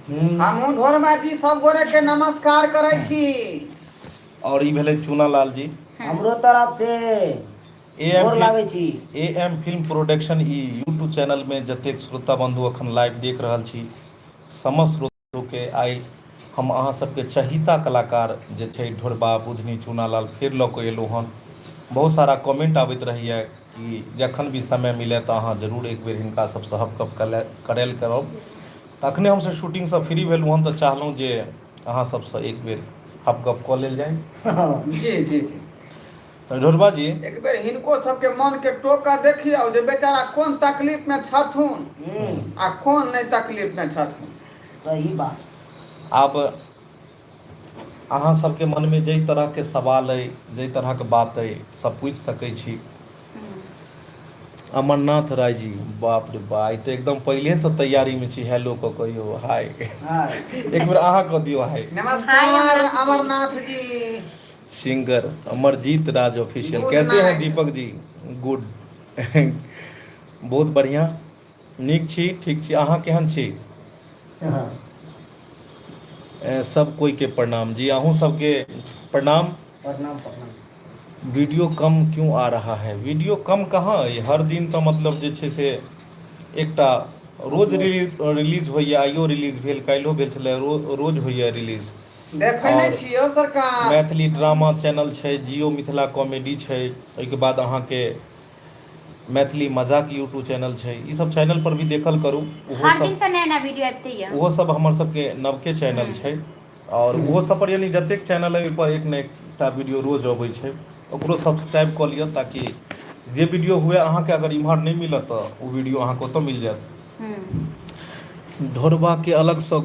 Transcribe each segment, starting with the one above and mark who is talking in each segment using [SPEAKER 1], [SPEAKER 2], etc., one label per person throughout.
[SPEAKER 1] हमहूँ ढोरबा जी सब गोरे के नमस्कार करै छी।
[SPEAKER 2] और ई भेलै चूना लाल जी।
[SPEAKER 3] हमरो तरफ से
[SPEAKER 2] ए एम
[SPEAKER 3] गोर लागै छी।
[SPEAKER 2] ए एम फिल्म प्रोडक्शन ई यूट्यूब चैनल में जतेक श्रोता बंधु अखन लाइव देख रहल छी, समस्त श्रोता के आइ हम अहाँ सबके चहिता कलाकार जे छै ढोरबा, बुधनी, चूनालाल फेर लऽ कऽ एलहुँ हन। बहुत सारा कमेंट आबैत रहैया कि जखन भी समय मिले तऽ अहाँ जरूर एक बेर हिनका सबसँ हपकप करैल करब। तऽ अखने हमसब शूटिंगसँ फ्री भेलहुँ हन तऽ चाहलहुँ जे अहाँ सबसँ एक बेर हप गप कऽ लेल जाय।
[SPEAKER 1] जी जी जी।
[SPEAKER 2] तऽ ढोरबा जी।
[SPEAKER 1] एक बेर हिनको सबके मन के टोक कऽ देखियौ जे बेचारा कोन तकलीफ में छथुन आ कोन नहि तकलीफ में छथुन।
[SPEAKER 3] सही बात।
[SPEAKER 2] आब अहाँ सबके मनमे जाहि तरहके सवाल अइ, जाहि तरहक बात अइ, सब पूछि सकै छी। अमरनाथ राय जी, बाप रे बा, आइ तऽ एकदम पहिलेसँ तैयारीमे छी। हेलो कऽ कऽ यौ, हाय। एक बेर अहाँ कऽ दियौ हाय।
[SPEAKER 1] नमस्कार Amarnath ji.
[SPEAKER 2] Singer Amarjeet Raj official,
[SPEAKER 1] good
[SPEAKER 2] कैसे हैं
[SPEAKER 1] नाइट।
[SPEAKER 2] दीपक जी? गुड, बहुत बढ़िया, नीक छी, ठीक छी, अहाँ केहन छी? सब कोई के प्रणाम जी, अहूँ सबके प्रणाम।
[SPEAKER 3] प्रणाम प्रणाम।
[SPEAKER 2] वीडियो कम क्यों आ रहा है? वीडियो कम कहाँ अइ, हर दिन तऽ मतलब जे छै से एकटा रोज रिलीज रिलीज होइए। आइयो रिलीज भेल, काल्हिओ भेल छलै, रोज होइए रिलीज।
[SPEAKER 1] देखै नहि
[SPEAKER 2] आओर
[SPEAKER 1] छी यौ सरकार।
[SPEAKER 2] मैथिली ड्रामा चैनल छै, जियो मिथिला कॉमेडी छै, ओहिके बाद अहाँके मैथिली मजाक यूट्यूब चैनल छै। ई सब चैनल पर भी देखल करू। ओहो
[SPEAKER 4] हर दिन
[SPEAKER 2] सब
[SPEAKER 4] तऽ नया नया वीडियो आबिते यऽ।
[SPEAKER 2] ओहो सब हमर सबके नवके चैनल छै आओर ओहो सब पर, यानी जतेक चैनल अइ ओहिपर एक ने एकटा वीडियो रोज अबै छै। ओकरो सब्सक्राइब कऽ लिअ ताकि जे वीडियो हुए अहाँके, अगर इम्हर नहि मिलत तऽ ओ वीडियो अहाँके ओतऽ मिल जायत। ढोरबाके अलगसँ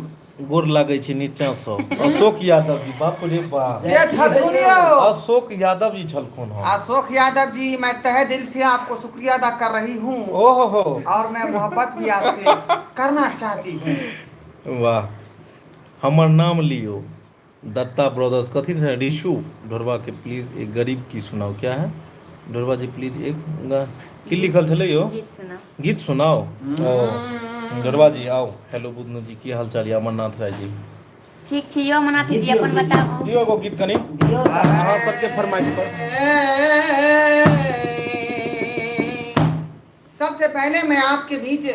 [SPEAKER 2] गोर लागै छी नीचा सँ अशोक यादव जी, बाप रे बाप।
[SPEAKER 1] के छथुन यौ?
[SPEAKER 2] अशोक यादव जी छलखुन हन।
[SPEAKER 1] अशोक यादव जी, मैं तहे दिल से आपको शुक्रिया अदा कर रही हूँ
[SPEAKER 2] ओहो हो।
[SPEAKER 1] और मैं मोहब्बत भी आपसे करना चाहती हूँ।
[SPEAKER 2] वाह, हमर नाम लियो। दत्ता ब्रदर्स कथी छै? रिशु ढोरबा के प्लीज एक गरीब की सुनाओ। क्या है ढोरबा जी? प्लीज एक की लिखल छलै यौ?
[SPEAKER 4] गीत सुनाओ।
[SPEAKER 2] गीत सुनाओ। ओ ढोरबा जी आओ। हेलो बुधनू जी, की हाल चाल यऽ? अमरनाथ राय जी।
[SPEAKER 4] ठीक छी यौ अमरनाथ जी, अपन बताबू।
[SPEAKER 2] दियौ एगो गीत कनि अहाँ सबके फरमाइश पर।
[SPEAKER 1] सबसे पहले मैं आपके बीच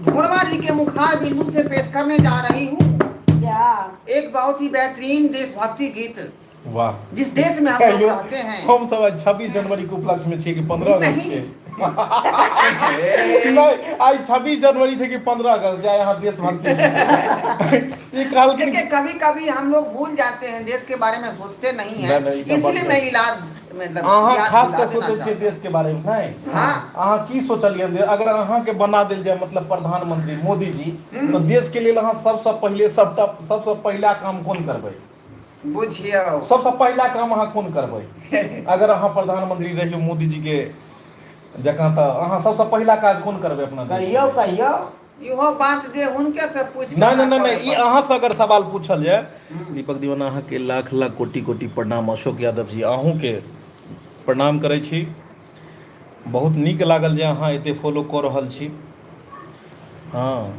[SPEAKER 1] ढोरबा जी के मुखार बिंदु से पेश करने जा रही हूँ
[SPEAKER 3] क्या
[SPEAKER 1] एक बहुत ही बेहतरीन देशभक्ति गीत।
[SPEAKER 2] वाह।
[SPEAKER 1] जिस देश में हम लोग रहते हैं।
[SPEAKER 2] हम सब आज 26 जनवरी के उपलक्ष्य में छियै कि 15 अगस्त
[SPEAKER 1] नहीं।
[SPEAKER 2] के? नहीं, आइ 26 जनवरी छै कि 15 अगस्त जाय अहाँ देशभक्ति ई कहलखिन?
[SPEAKER 1] देखिए, कभी कभी हम लोग भूल जाते हैं, देश के बारे में सोचते नहीं है,
[SPEAKER 2] नहीं, नहीं, ई तो
[SPEAKER 1] इसलिए
[SPEAKER 2] बात
[SPEAKER 1] मैं इलाज मतलब
[SPEAKER 2] अहाँ
[SPEAKER 1] याद
[SPEAKER 2] खास
[SPEAKER 1] दिला
[SPEAKER 2] कऽ
[SPEAKER 1] देना
[SPEAKER 2] सोचै छियै
[SPEAKER 1] चाहता हूँ।
[SPEAKER 2] देश के बारे में नहि? अहाँ की सोचलियै जे अगर अहाँके बना देल जाय मतलब प्रधानमंत्री मोदी जी, तऽ देश के लेल अहाँ सबसँ पहिले सबटा सबसँ पहिला काम कोन करबै?
[SPEAKER 1] बुझियौ।
[SPEAKER 2] सबसँ पहिला काम अहाँ कोन करबै अगर अहाँ प्रधानमंत्री रहियौ मोदी जी के जकाँ, तऽ अहाँ सबसँ पहिला काज कोन करबै अपना देश के
[SPEAKER 3] कहियौ
[SPEAKER 2] लेल?
[SPEAKER 3] कहियौ।
[SPEAKER 1] इहो बात जे हुनके से पूछि
[SPEAKER 2] नहि नहि नहि नहि, ई अहाँसँ अगर सवाल पूछल जाय। दीपक दीवाना अहाँके लाख लाख कोटि कोटि प्रणाम। अशोक यादव जी, अहूँके प्रणाम करै छी। बहुत नीक लागल जे अहाँ एते फॉलो कऽ रहल छी। हँ,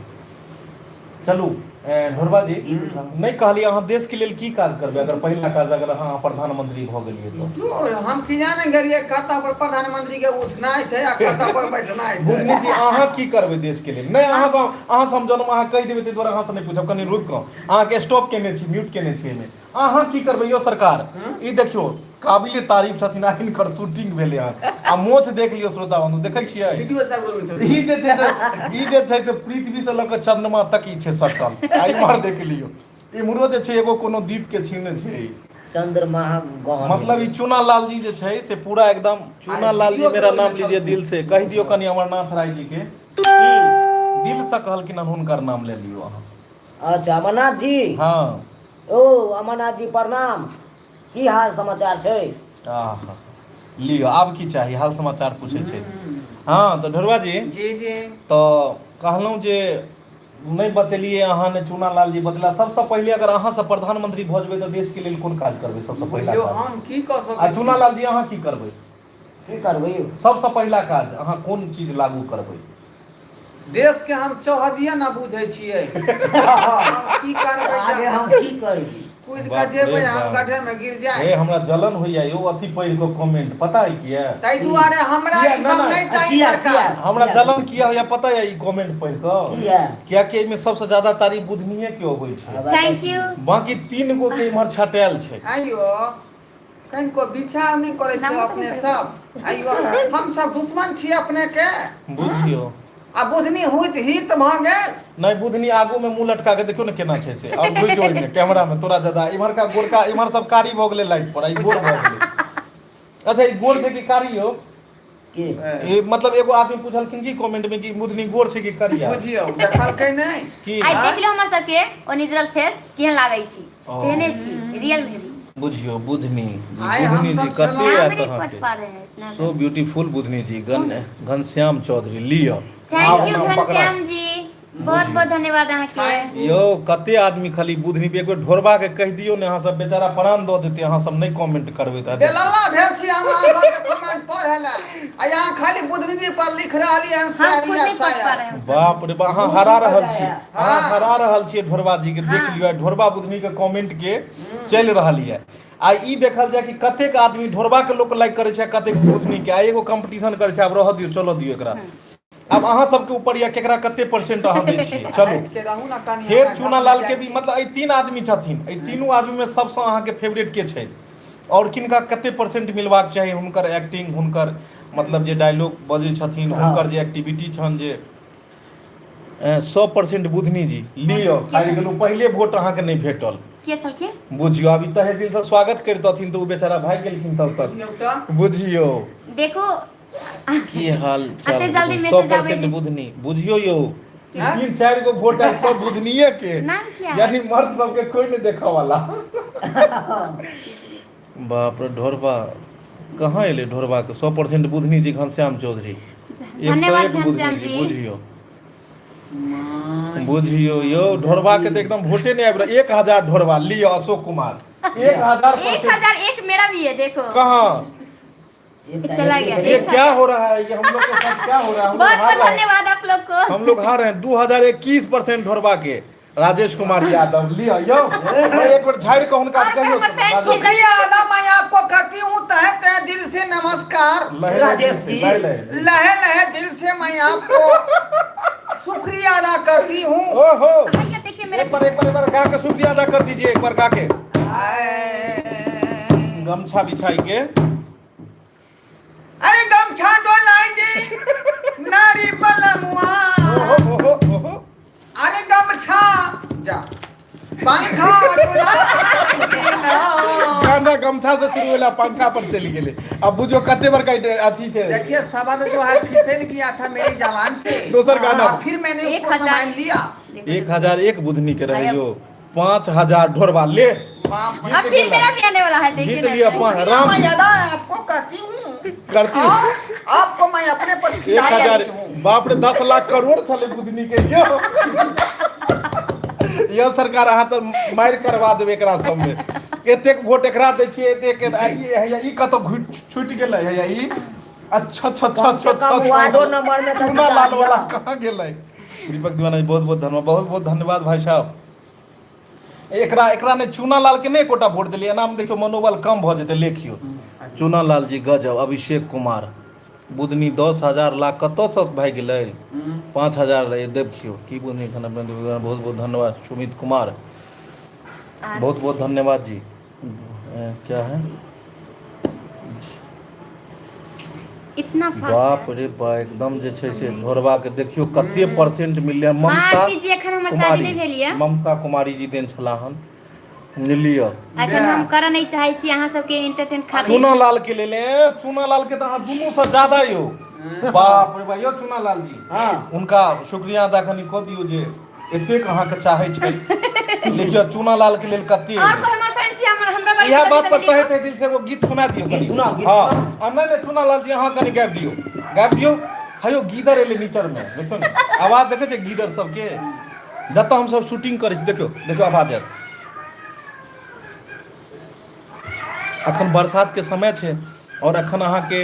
[SPEAKER 2] चलू ढोरबा जी, नहि कहलियै अहाँ देशके लेल की काज करबै अगर पहिला काज, अगर अहाँ प्रधानमंत्री भऽ गेलियै तऽ?
[SPEAKER 1] जो हम की जाने गेलियै कतऽ पर प्रधानमंत्री के उठनाइ छै आ कतऽ पर बैठनाइ छै।
[SPEAKER 2] बुझली कि अहाँ की करबै देशके लेल? नहि, अहाँ सँ हम जनम अहाँ कहि देबै, ताहि दुआरे अहाँसँ नहि पूछब। कनि रुकि कऽ अहाँके स्टॉप केने छी, म्यूट केने छी एहिमे। अहाँ की करबै यौ सरकार? ई देखियौ, काबिले तारीफ छथिन। आ हिनकर शूटिंग भेलै हन आ मोछ देख लियौ श्रोता बंधु, देखै छियै?
[SPEAKER 1] वीडियो सब रूम छै।
[SPEAKER 2] ई जे छै से पृथ्वी से लऽ कऽ चंद्रमा तक ई छै सटल। आ इम्हर देख लियौ, इम्हरो जे छै एगो कोनो द्वीप के छीने छै ई।
[SPEAKER 3] चंद्रमा गहन।
[SPEAKER 2] मतलब ई चूना लाल जी जे छै से पूरा एकदम चूना लाल जी, मेरा नाम लीजिए दिल से कहि दियौ कनि अमरनाथ राय जी के। दिल से कहलखिन हन, हुनकर नाम ले लियौ अहाँ।
[SPEAKER 3] अच्छा, अमरनाथ जी। ओ अमरनाथ जी, प्रणाम, की हाल समाचार छै?
[SPEAKER 2] आहा, लियौ, आब की चाही? हाल समाचार पूछै छै। हँ, तऽ ढोरबा जी।
[SPEAKER 1] जी जी।
[SPEAKER 2] तऽ कहलहुँ जे नहि बतेलियै अहाँ ने चूना लाल जी बतेला। सबसँ पहिले अगर अहाँ सब प्रधानमंत्री भऽ जेबै तऽ देशके लेल कोन काज करबै सबसँ पहिला
[SPEAKER 1] बुझियौ
[SPEAKER 2] काज?
[SPEAKER 1] हम की कऽ
[SPEAKER 2] आ
[SPEAKER 1] सकै
[SPEAKER 2] चूना
[SPEAKER 1] छी?
[SPEAKER 2] लाल जी, अहाँ की करबै?
[SPEAKER 3] की करबै यौ?
[SPEAKER 2] सबसँ पहिला काज अहाँ कोन चीज लागू करबै?
[SPEAKER 1] देश के हम चौहदिये न बुझै छियै हम की करबै
[SPEAKER 3] आगे हम की करी
[SPEAKER 1] कूद के
[SPEAKER 2] बाप रे
[SPEAKER 1] जेबै हम
[SPEAKER 2] बाप।
[SPEAKER 1] गड्ढे में गिर
[SPEAKER 2] हे
[SPEAKER 1] जाए
[SPEAKER 2] हमरा जलन होइया यौ अथी पढ़ि कऽ कमेंट पता है किया
[SPEAKER 1] ताहि दुआरे हमरा
[SPEAKER 2] किया?
[SPEAKER 1] ई
[SPEAKER 2] ना,
[SPEAKER 1] सब
[SPEAKER 2] ना।
[SPEAKER 1] नहि चाही
[SPEAKER 3] किया,
[SPEAKER 1] सरकार
[SPEAKER 3] किया?
[SPEAKER 2] हमरा जलन किया होइया पता है ई कमेंट पढ़ि कऽ
[SPEAKER 3] किया?
[SPEAKER 2] कियाकि एहिमे सबसँ ज्यादा तारीफ बुधनिये के अबै छै
[SPEAKER 4] thank you
[SPEAKER 2] बाकी तीन गो के इम्हर छटायल छै
[SPEAKER 1] आइयो कनिको विचार नहि करै छै अपने सब आइयो हम सब दुश्मन छी अपने के
[SPEAKER 2] बुझियौ
[SPEAKER 1] आ बुधनी हुइत हित भऽ गेल
[SPEAKER 2] नहि बुधनी आगू में मुंह लटका के देखियौ ने केना छै से आब घुसि ओहिमे कैमरा में तोरा ज्यादा इम्हरका गोरका इम्हर सब कारी भऽ गेलै लाइट पर आ ई गोर भऽ गेलै अच्छा ई गोर छै कि कारी यौ
[SPEAKER 3] के
[SPEAKER 2] ई मतलब एगो आदमी पूछलखिन कि कमेंट में कि बुधनी गोर छै कि करिया
[SPEAKER 1] बुझियौ देखलकै नहि
[SPEAKER 2] की
[SPEAKER 4] आइ देख लियौ हमर सबके ओरिजिनल फेस केहन लागै छी
[SPEAKER 2] ओ।
[SPEAKER 4] तेहने छी रियल में भी
[SPEAKER 2] बुझियौ बुधनी जी
[SPEAKER 1] आइ हम
[SPEAKER 2] बुधनी जी
[SPEAKER 1] सब
[SPEAKER 2] कते
[SPEAKER 1] छलहुँ।
[SPEAKER 2] आयत
[SPEAKER 4] नाम नहीं पढ़
[SPEAKER 2] अहाँके
[SPEAKER 4] पा रहे हैं इतना
[SPEAKER 2] सो ब्यूटीफुल बुधनी जी घन घनश्याम चौधरी लिअ
[SPEAKER 4] thank
[SPEAKER 2] आउ
[SPEAKER 4] यू
[SPEAKER 2] नाम पकड़ा।
[SPEAKER 4] घनश्याम जी बहुत बहुत धन्यवाद अहाँके
[SPEAKER 2] यौ कते आदमी खाली बुधनी पे एक बेर ढोरबा के कहि दियौ ने अहाँ सब बेचारा प्राण दऽ देते अहाँ सब नहि कमेंट करबै तऽ
[SPEAKER 1] बेलल्ला भेल छी हम अहाँ सबके कमेंट पढ़े लए आ यहाँ खाली बुधनी पर लिख रहलियै हन
[SPEAKER 4] हम खुद
[SPEAKER 1] शायरिया
[SPEAKER 4] नहीं पढ़ पा
[SPEAKER 1] शायर
[SPEAKER 4] रहे हैं
[SPEAKER 2] बाप रे बा अहाँ हरा रहल छी अहाँ
[SPEAKER 1] हाँ।
[SPEAKER 2] हरा रहल छियै ढोरबा जी के देख
[SPEAKER 4] हाँ।
[SPEAKER 2] लियौ आइ ढोरबा बुधनी के कमेंट के चलि रहल यऽ आ ई देखल जाय कि कतेक आदमी ढोरबा के लोक लाइक करै छै आ कतेक बुधनी के आ एगो कॉम्पिटिशन करै छै आब रहऽ दियौ चलऽ दियौ एकरा आब अहाँ सबके ऊपर यऽ केकरा कते परसेंट अहाँ दै छियै चलू
[SPEAKER 1] हटि के रहू ने कनि
[SPEAKER 2] फेर
[SPEAKER 1] हमरा
[SPEAKER 2] चूना
[SPEAKER 1] गप
[SPEAKER 2] लाल के
[SPEAKER 1] जाइ
[SPEAKER 2] भी मतलब एहि तीन आदमी छथिन एहि तीनू आदमी में सबसँ अहाँके फेवरेट के छथि आओर किनका कते परसेंट मिलबाक चाही हुनकर एक्टिंग हुनकर मतलब जे डायलॉग बजै छथिन हुनकर जे एक्टिविटी छनि जे 100% बुधनी जी लिअ हारि गेलहुँ पहिले वोट अहाँके नहि भेटल
[SPEAKER 4] के छलखिन
[SPEAKER 2] बुझियौ आब ई तहे दिलसँ स्वागत करितथिन तऽ ओ बेचारा भागि गेलखिन तब तक
[SPEAKER 1] बुझियौ तऽ
[SPEAKER 2] बुझियौ
[SPEAKER 4] देखू
[SPEAKER 2] की हाल चाल
[SPEAKER 4] अते जल्दी
[SPEAKER 2] सौ
[SPEAKER 4] मैसेज आबै
[SPEAKER 2] परसेंट
[SPEAKER 4] छै।
[SPEAKER 2] बुधनी बुझियौ यौ
[SPEAKER 1] हैं?
[SPEAKER 2] तीन चारि गो वोट आयल सब बुधनिये के
[SPEAKER 4] नाम क्या है?
[SPEAKER 2] यानी मर्द सबके कोई नहीं देखा वाला बाप रे ढोरबा कहाँ एलै ढोरबा के 100% बुधनी जी घनश्याम चौधरी एक सौ
[SPEAKER 4] धन्यवाद
[SPEAKER 2] एक बुधनी
[SPEAKER 4] घनश्याम
[SPEAKER 2] जी
[SPEAKER 4] जी।
[SPEAKER 2] बुझियौ बुझियौ यौ ढोरबा के तऽ एकदम वोटे नहि आबि रहल 1000 ढोरबा लिअ अशोक कुमार 1000
[SPEAKER 4] एक
[SPEAKER 2] परसेंट
[SPEAKER 4] हजार एक मेरा भी है देखो
[SPEAKER 2] कहाँ
[SPEAKER 4] चला गया
[SPEAKER 2] ये क्या हो रहा है ये हम लोग के साथ क्या हो रहा है हम लोग
[SPEAKER 4] बहुत
[SPEAKER 2] हार
[SPEAKER 4] बहुत
[SPEAKER 2] रहे हैं
[SPEAKER 4] धन्यवाद आप लोग को
[SPEAKER 2] हम लोग हार रहे हैं 2021% ढोरबा के राजेश कुमार यादव लिअ यौ एक बेर झाड़ि कऽ हुनका
[SPEAKER 4] और
[SPEAKER 2] कहियौ
[SPEAKER 4] हमर फैन छी।
[SPEAKER 1] शुक्रिया अदा मैं आपको करती हूँ तहे तहे दिल से नमस्कार
[SPEAKER 2] लहे
[SPEAKER 3] राजेश जी।
[SPEAKER 2] लहे लहे
[SPEAKER 1] लहे लहे दिल से मैं आपको शुक्रिया अदा करती हूँ
[SPEAKER 2] ओहो
[SPEAKER 4] भैया देखिए मेरा
[SPEAKER 2] एक बार एक बार एक बार गा के शुक्रिया अदा कर दीजिए एक बार गा के
[SPEAKER 1] आए।
[SPEAKER 2] गमछा बिछाई के
[SPEAKER 1] अरे गमछा डोलाई जी नारी बलमुआ
[SPEAKER 2] ओहो ओहो ओहो
[SPEAKER 1] अरे गमछा जा पंखा डोलाई जी ना।
[SPEAKER 2] गाना गमछा से शुरू भेला पंखा पर चलि गेलै अब बुझो कते बड़का अथी छै
[SPEAKER 1] देखिए शब्द जो है फिसल गया था मेरी जवान से
[SPEAKER 2] दोसर गाना।
[SPEAKER 1] और फिर मैंने
[SPEAKER 4] एक
[SPEAKER 1] उसको
[SPEAKER 4] हजार।
[SPEAKER 1] संभाल लिया
[SPEAKER 2] 1001 बुधनी के रहे यो 5000 ढोरबा ले
[SPEAKER 1] बाप रे।
[SPEAKER 4] अब फिर मेरा भी आने वाला है देखिए
[SPEAKER 2] जीत
[SPEAKER 4] ना।
[SPEAKER 2] लिया पाँच
[SPEAKER 1] शुक्रिया
[SPEAKER 2] राम
[SPEAKER 1] मैं अदा आपको करती हूँ
[SPEAKER 2] करती हूँ।
[SPEAKER 1] और आपको मैं अपने पर
[SPEAKER 2] एक
[SPEAKER 1] खिला
[SPEAKER 2] हजार
[SPEAKER 1] रही हूँ
[SPEAKER 2] बाप रे 10 लाख करोड़ छलै बुधनी के यो यो सरकार अहाँ तऽ मारि करवा देबै एकरा सबमे एतेक वोट एकरा दै छियै एतेक आ ई हैया ई कतौ घुटि छुटि गेलै हैया ई अच्छा अच्छा अच्छा
[SPEAKER 3] कम से
[SPEAKER 2] अच्छा
[SPEAKER 3] कम
[SPEAKER 2] अच्छा
[SPEAKER 3] वार्डो नंबर में तऽ
[SPEAKER 2] चूना लाल
[SPEAKER 3] जिता
[SPEAKER 2] वाला
[SPEAKER 3] दिअ।
[SPEAKER 2] कहाँ गेलै दीपक दीवाना जी बहुत बहुत धन्यवाद बहुत बहुत धन्यवाद भाई साहब एकरा एकरा नहि चूना लाल के नहि एकोटा वोट देलियै एनामे देखियौ मनोबल कम भऽ जेतै लेखियौ चूना लाल जी गजब अभिषेक कुमार बुधनी 10,000 लाख कतऽ तक भए गेलै 5,000 रहै देखियौ की बुधनी खान अपने बहुत बहुत धन्यवाद सुमित कुमार बहुत बहुत धन्यवाद जी क्या है
[SPEAKER 4] इतना फास्ट
[SPEAKER 2] बाप रे बा एकदम जे छै से ढोरबा के देखियौ कते परसेंट मिललै ममता
[SPEAKER 4] आरती जी एखन हमर शादी नहि भेल यऽ
[SPEAKER 2] ममता कुमारी जी देन छला हन लिअ
[SPEAKER 4] एखन हम करऽ नहि चाहै छी अहाँ सबके एंटरटेन खातिर
[SPEAKER 2] चूना लाल के लेल ए, चूना लाल के तऽ अहाँ दुनू से ज्यादा यौ बाप रे बा यौ चूना लाल जी
[SPEAKER 3] हँ
[SPEAKER 2] हुनका शुक्रिया अदा कनि कऽ दियौ जे एतेक अहाँके चाहै छै देखियौ चूना लाल के लेल कते
[SPEAKER 4] और कोई हमर फ्रेंड छी हमर हमरा बारे
[SPEAKER 2] इएह
[SPEAKER 4] में
[SPEAKER 2] बात पर
[SPEAKER 4] जल्दी
[SPEAKER 2] तहे तहे दिल से एगो गीत सुना दियौ कनि
[SPEAKER 3] गीत सुनाउ, गीत
[SPEAKER 2] हँ
[SPEAKER 3] सुनाउ।
[SPEAKER 2] आ नहि नहि चूना लाल जी अहाँ कनि गाबि दियौ गाबि दियौ हयौ गीदर एलै नीचर मे देखियौ ने आवाज देखै छै गीदर सबके जतऽ हमसब शूटिंग करै छी देखियौ देखियौ आवाज आयत अखन बरसातके समय छै आओर अखन अहाँके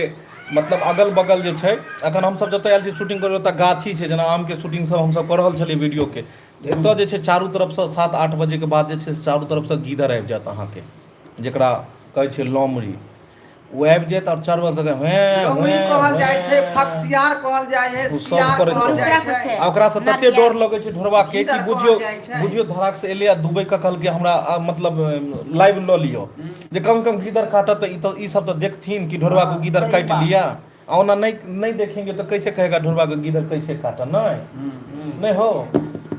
[SPEAKER 2] मतलब अगल बगल जे छै अखन हमसभ जतऽ आयल छी शूटिंग करै ओतऽ गाछी छै जेना आमके शूटिंग सब हमसभ कऽ रहल छलियै वीडियोके एतऽ जे छै चारू तरफसँ 7-8 बजेके बाद जे छै चारू तरफसँ गीदड़ आबि जायत अहाँके जेकरा कहै छै लोमड़ी ओ आबि जायत आओर चारू बगलसँ हें
[SPEAKER 1] लोमड़ी
[SPEAKER 2] हें
[SPEAKER 1] कहल जाइ छै
[SPEAKER 2] हें
[SPEAKER 1] फकसियार कहल जाइ है
[SPEAKER 2] ओ सब
[SPEAKER 1] सियार
[SPEAKER 2] करैत
[SPEAKER 1] कहल
[SPEAKER 2] रहत
[SPEAKER 1] जाइ
[SPEAKER 4] दूसरा
[SPEAKER 1] छै
[SPEAKER 4] कुछ है
[SPEAKER 2] आ ओकरासँ तते
[SPEAKER 4] नरिया
[SPEAKER 2] डर लगै छै ढोरबाके कि
[SPEAKER 1] गीदड़
[SPEAKER 2] बुझियौ
[SPEAKER 1] कहल जाइ छै
[SPEAKER 2] बुझियौ धड़ाक से एलै आ दुबई के कहलकै हमरा मतलब लाइव लऽ लिअ जे कम से कम गीदड़ काटत तऽ ई तऽ ई सब तऽ देखथिन कि ढोरबा को
[SPEAKER 3] हाँ
[SPEAKER 2] गीदड़
[SPEAKER 3] सही
[SPEAKER 2] काटि
[SPEAKER 3] बात
[SPEAKER 2] लिया आ ओना नहि नहि देखेंगे तऽ कैसे कहेगा ढोरबा को गीदड़ कैसे काटा नहि
[SPEAKER 1] हम्म।
[SPEAKER 2] नहीं हो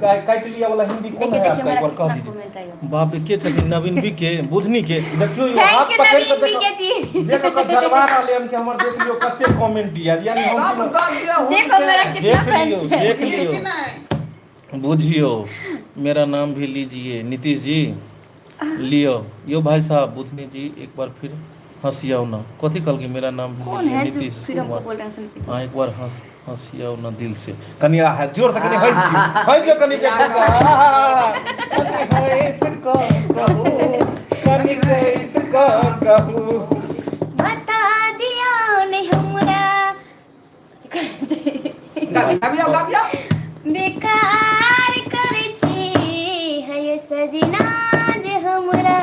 [SPEAKER 2] काटि लिया वाला हिंदी कौन
[SPEAKER 4] देखिए
[SPEAKER 2] है
[SPEAKER 4] देखिए
[SPEAKER 2] आपका एक
[SPEAKER 4] मेरा
[SPEAKER 2] बार कह
[SPEAKER 4] कितना
[SPEAKER 2] दीजिए
[SPEAKER 4] कमेंट आया।
[SPEAKER 2] बाप रे के छथिन नवीन बी के बुधनी के देखियो यो
[SPEAKER 4] thank
[SPEAKER 2] हाथ
[SPEAKER 4] you
[SPEAKER 2] पकड़ के
[SPEAKER 4] नवीन
[SPEAKER 2] देखो
[SPEAKER 4] बीके जी।
[SPEAKER 2] देखो के जलवा रहले हन कि हमर देख लियो कते कमेंट या यानी हम
[SPEAKER 1] सब
[SPEAKER 2] कोनो
[SPEAKER 1] दऽ दियौ
[SPEAKER 4] देखो
[SPEAKER 1] हुनके
[SPEAKER 4] मेरा कितना
[SPEAKER 2] देख लियो
[SPEAKER 4] फ्रेंड्स है।
[SPEAKER 2] देख
[SPEAKER 1] बुझलियै
[SPEAKER 2] लियो
[SPEAKER 1] कि नहि
[SPEAKER 2] बुझियो मेरा नाम भी लीजिए नीतीश जी लियो यो भाई साहब बुधनी जी एक बार फिर हंसियाओ ना कथी कहलकै मेरा नाम भी
[SPEAKER 4] कौन
[SPEAKER 2] लीजिए
[SPEAKER 4] है जो
[SPEAKER 2] नीतीश
[SPEAKER 4] फिर हमको
[SPEAKER 2] कुमार
[SPEAKER 4] बोल रहे हैं सुन
[SPEAKER 2] हाँ एक बार हंस हंसियाओ ना दिल से कनि आ जोर से कनि हंस दियौ हंस दियौ कनि कनि हंस कऽ कहू कनि हंस कऽ कहू
[SPEAKER 4] बता दिया नहीं हमरा
[SPEAKER 1] गाबियौ गाबियौ
[SPEAKER 4] बेकार करै छी हे सजना जे हमरा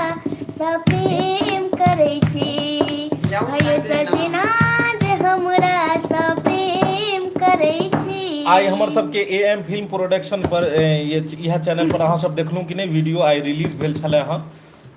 [SPEAKER 4] सँ प्रेम करै छी हे सजना जे हमरा सँ प्रेम करै छी।
[SPEAKER 2] आइ हमर सबके ए एम फिल्म प्रोडक्शन पर ये इएह चैनल पर अहाँ सब देखलहुँ कि नहि वीडियो आइ रिलीज भेल छलै हँ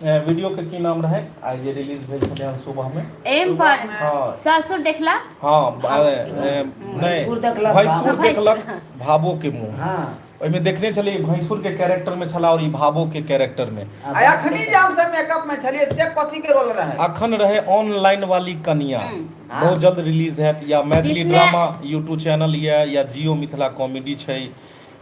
[SPEAKER 2] वीडियो के की नाम रहै आइ जे रिलीज भेल छलै हँ सुबह मे
[SPEAKER 4] एम पर
[SPEAKER 2] हँ
[SPEAKER 4] ससुर देखला
[SPEAKER 2] हँ नहि
[SPEAKER 3] भैंसुर देखलक
[SPEAKER 2] भैंसुर
[SPEAKER 3] भाबो
[SPEAKER 2] देखलक भाबो के मुँह
[SPEAKER 3] हँ
[SPEAKER 2] ओहिमे देखने छलियै भैंसुर के कैरेक्टर मे छला और ई भाबो के कैरेक्टर मे
[SPEAKER 1] आ अखनी जे हमसब मेकअप मे छलियै से कथी के रोल रहै
[SPEAKER 2] अखन रहे ऑनलाइन वाली कनिया
[SPEAKER 1] हँ
[SPEAKER 2] बहुत जल्द रिलीज हैत या मैथिली
[SPEAKER 4] जिसमें
[SPEAKER 2] ड्रामा यूट्यूब चैनल यऽ या जियो मिथिला कॉमेडी छै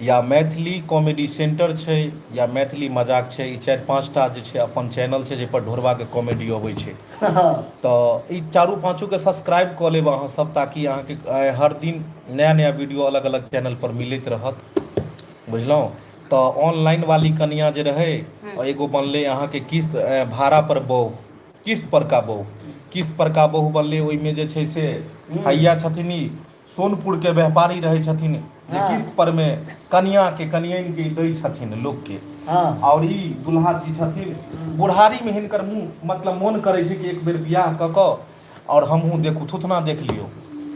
[SPEAKER 2] या मैथिली कॉमेडी सेंटर छै या मैथिली मजाक छै ई चारि पाँचटा जे छै अपन चैनल छै जाहिपर ढोरबाके कॉमेडी अबै छै तऽ ई चारू पाँचोके सब्सक्राइब कऽ लेब अहाँ सब ताकि अहाँके हर दिन नया नया वीडियो अलग अलग चैनलपर मिलैत रहत बुझलहुँ तऽ ऑनलाइन वाली कनिया जे रहै एगो बनलै अहाँके किस्त भाड़ा पर बहु किस्त पर का बहु किस्त पर का बहु बनलै ओहिमे जे छै से हैया छथिन ई सोनपुरके व्यापारी रहै छथिन जे किस्त पर मे कनियाके कनियनके दै छथिन लोकके आओर ई दुल्हा जी छथिन बुढ़ारीमे हिनकर मुँह मतलब मोन करै छै कि एक बेर बियाह कऽ कऽ आओर हमहूँ देखू थुथना देख लियौ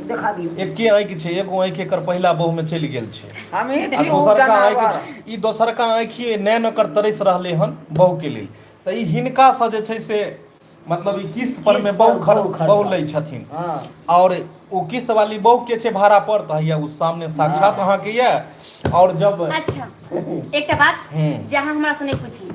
[SPEAKER 3] देखा दियौ
[SPEAKER 2] एके आँखि छै एगो आँखि एकर पहिला बहुमे चलि गेल छै
[SPEAKER 1] हमही
[SPEAKER 2] आ
[SPEAKER 1] छी ओ
[SPEAKER 2] दोसरका
[SPEAKER 1] जनावर
[SPEAKER 2] आँखि ई दोसरका आँखिए नैन ओकर तरसि रहलै हन बहुके लेल तऽ ई हिनकासँ जे छै से मतलब ई किस्त पर मे
[SPEAKER 3] किस्त
[SPEAKER 2] बहु
[SPEAKER 3] पर
[SPEAKER 2] खर
[SPEAKER 3] बहु खरीदलक।
[SPEAKER 2] बहु लै छथिन
[SPEAKER 3] हँ
[SPEAKER 2] और ओ किस्त वाली बहु के छै भाड़ा पर तऽ हैया ओ सामने साक्षात अहाँ के ये और जब
[SPEAKER 4] अच्छा एकटा बात जे अहाँ हमरा से नहि पूछली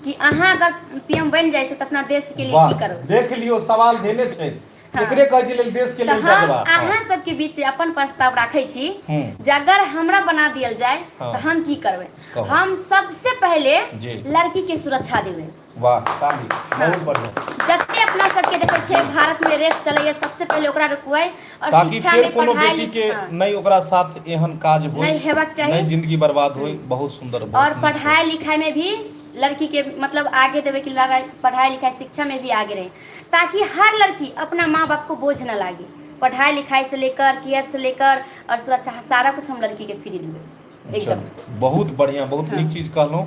[SPEAKER 4] कि अहाँ अगर पीएम बनि जाइ छै तऽ अपना देश के लिए
[SPEAKER 2] वाह
[SPEAKER 4] की करबै
[SPEAKER 2] देख लियौ सवाल देने छै
[SPEAKER 4] हाँ।
[SPEAKER 2] एकरे कहै छै लेल देश के
[SPEAKER 4] तऽ
[SPEAKER 2] लेल
[SPEAKER 4] हम
[SPEAKER 2] जगवा
[SPEAKER 4] अहाँ सबके बीच अपन प्रस्ताव राखै छी
[SPEAKER 2] हम्म।
[SPEAKER 4] जे अगर हमरा बना दियल जाय
[SPEAKER 2] हाँ।
[SPEAKER 4] तऽ हम की करबै
[SPEAKER 2] कहू।
[SPEAKER 4] हम सबसे पहिले
[SPEAKER 2] जी।
[SPEAKER 4] लड़की के सुरक्षा देबै
[SPEAKER 2] वाह ताली बहुत बढ़िया
[SPEAKER 4] जते अपना सबके देखै छियै भारत में रेप चलैया सबसे पहिले ओकरा रुकबै और
[SPEAKER 2] ताकि
[SPEAKER 4] शिक्षा
[SPEAKER 2] फेर
[SPEAKER 4] में
[SPEAKER 2] कोनो
[SPEAKER 4] पढ़ाई
[SPEAKER 2] बेटी के
[SPEAKER 4] हाँ।
[SPEAKER 2] नहि ओकरा साथ एहन काज होय
[SPEAKER 4] नहि हेबाक चाही।
[SPEAKER 2] नहि जिंदगी बर्बाद होय बहुत सुंदर बहुत
[SPEAKER 4] और
[SPEAKER 2] नीक
[SPEAKER 4] पढ़ाई लिखाई में भी लड़की के मतलब आगे देवे कि लड़ाई पढ़ाई लिखाई शिक्षा में भी आगे रहे ताकि हर लड़की अपना माँ बाप को बोझ न लागे पढ़ाई लिखाई से लेकर केयर से लेकर और सुरक्षा सारा कुछ हम लड़की के फ्री देबै एकदम
[SPEAKER 2] चलू बहुत बढ़िया बहुत नीक चीज कहलहुँ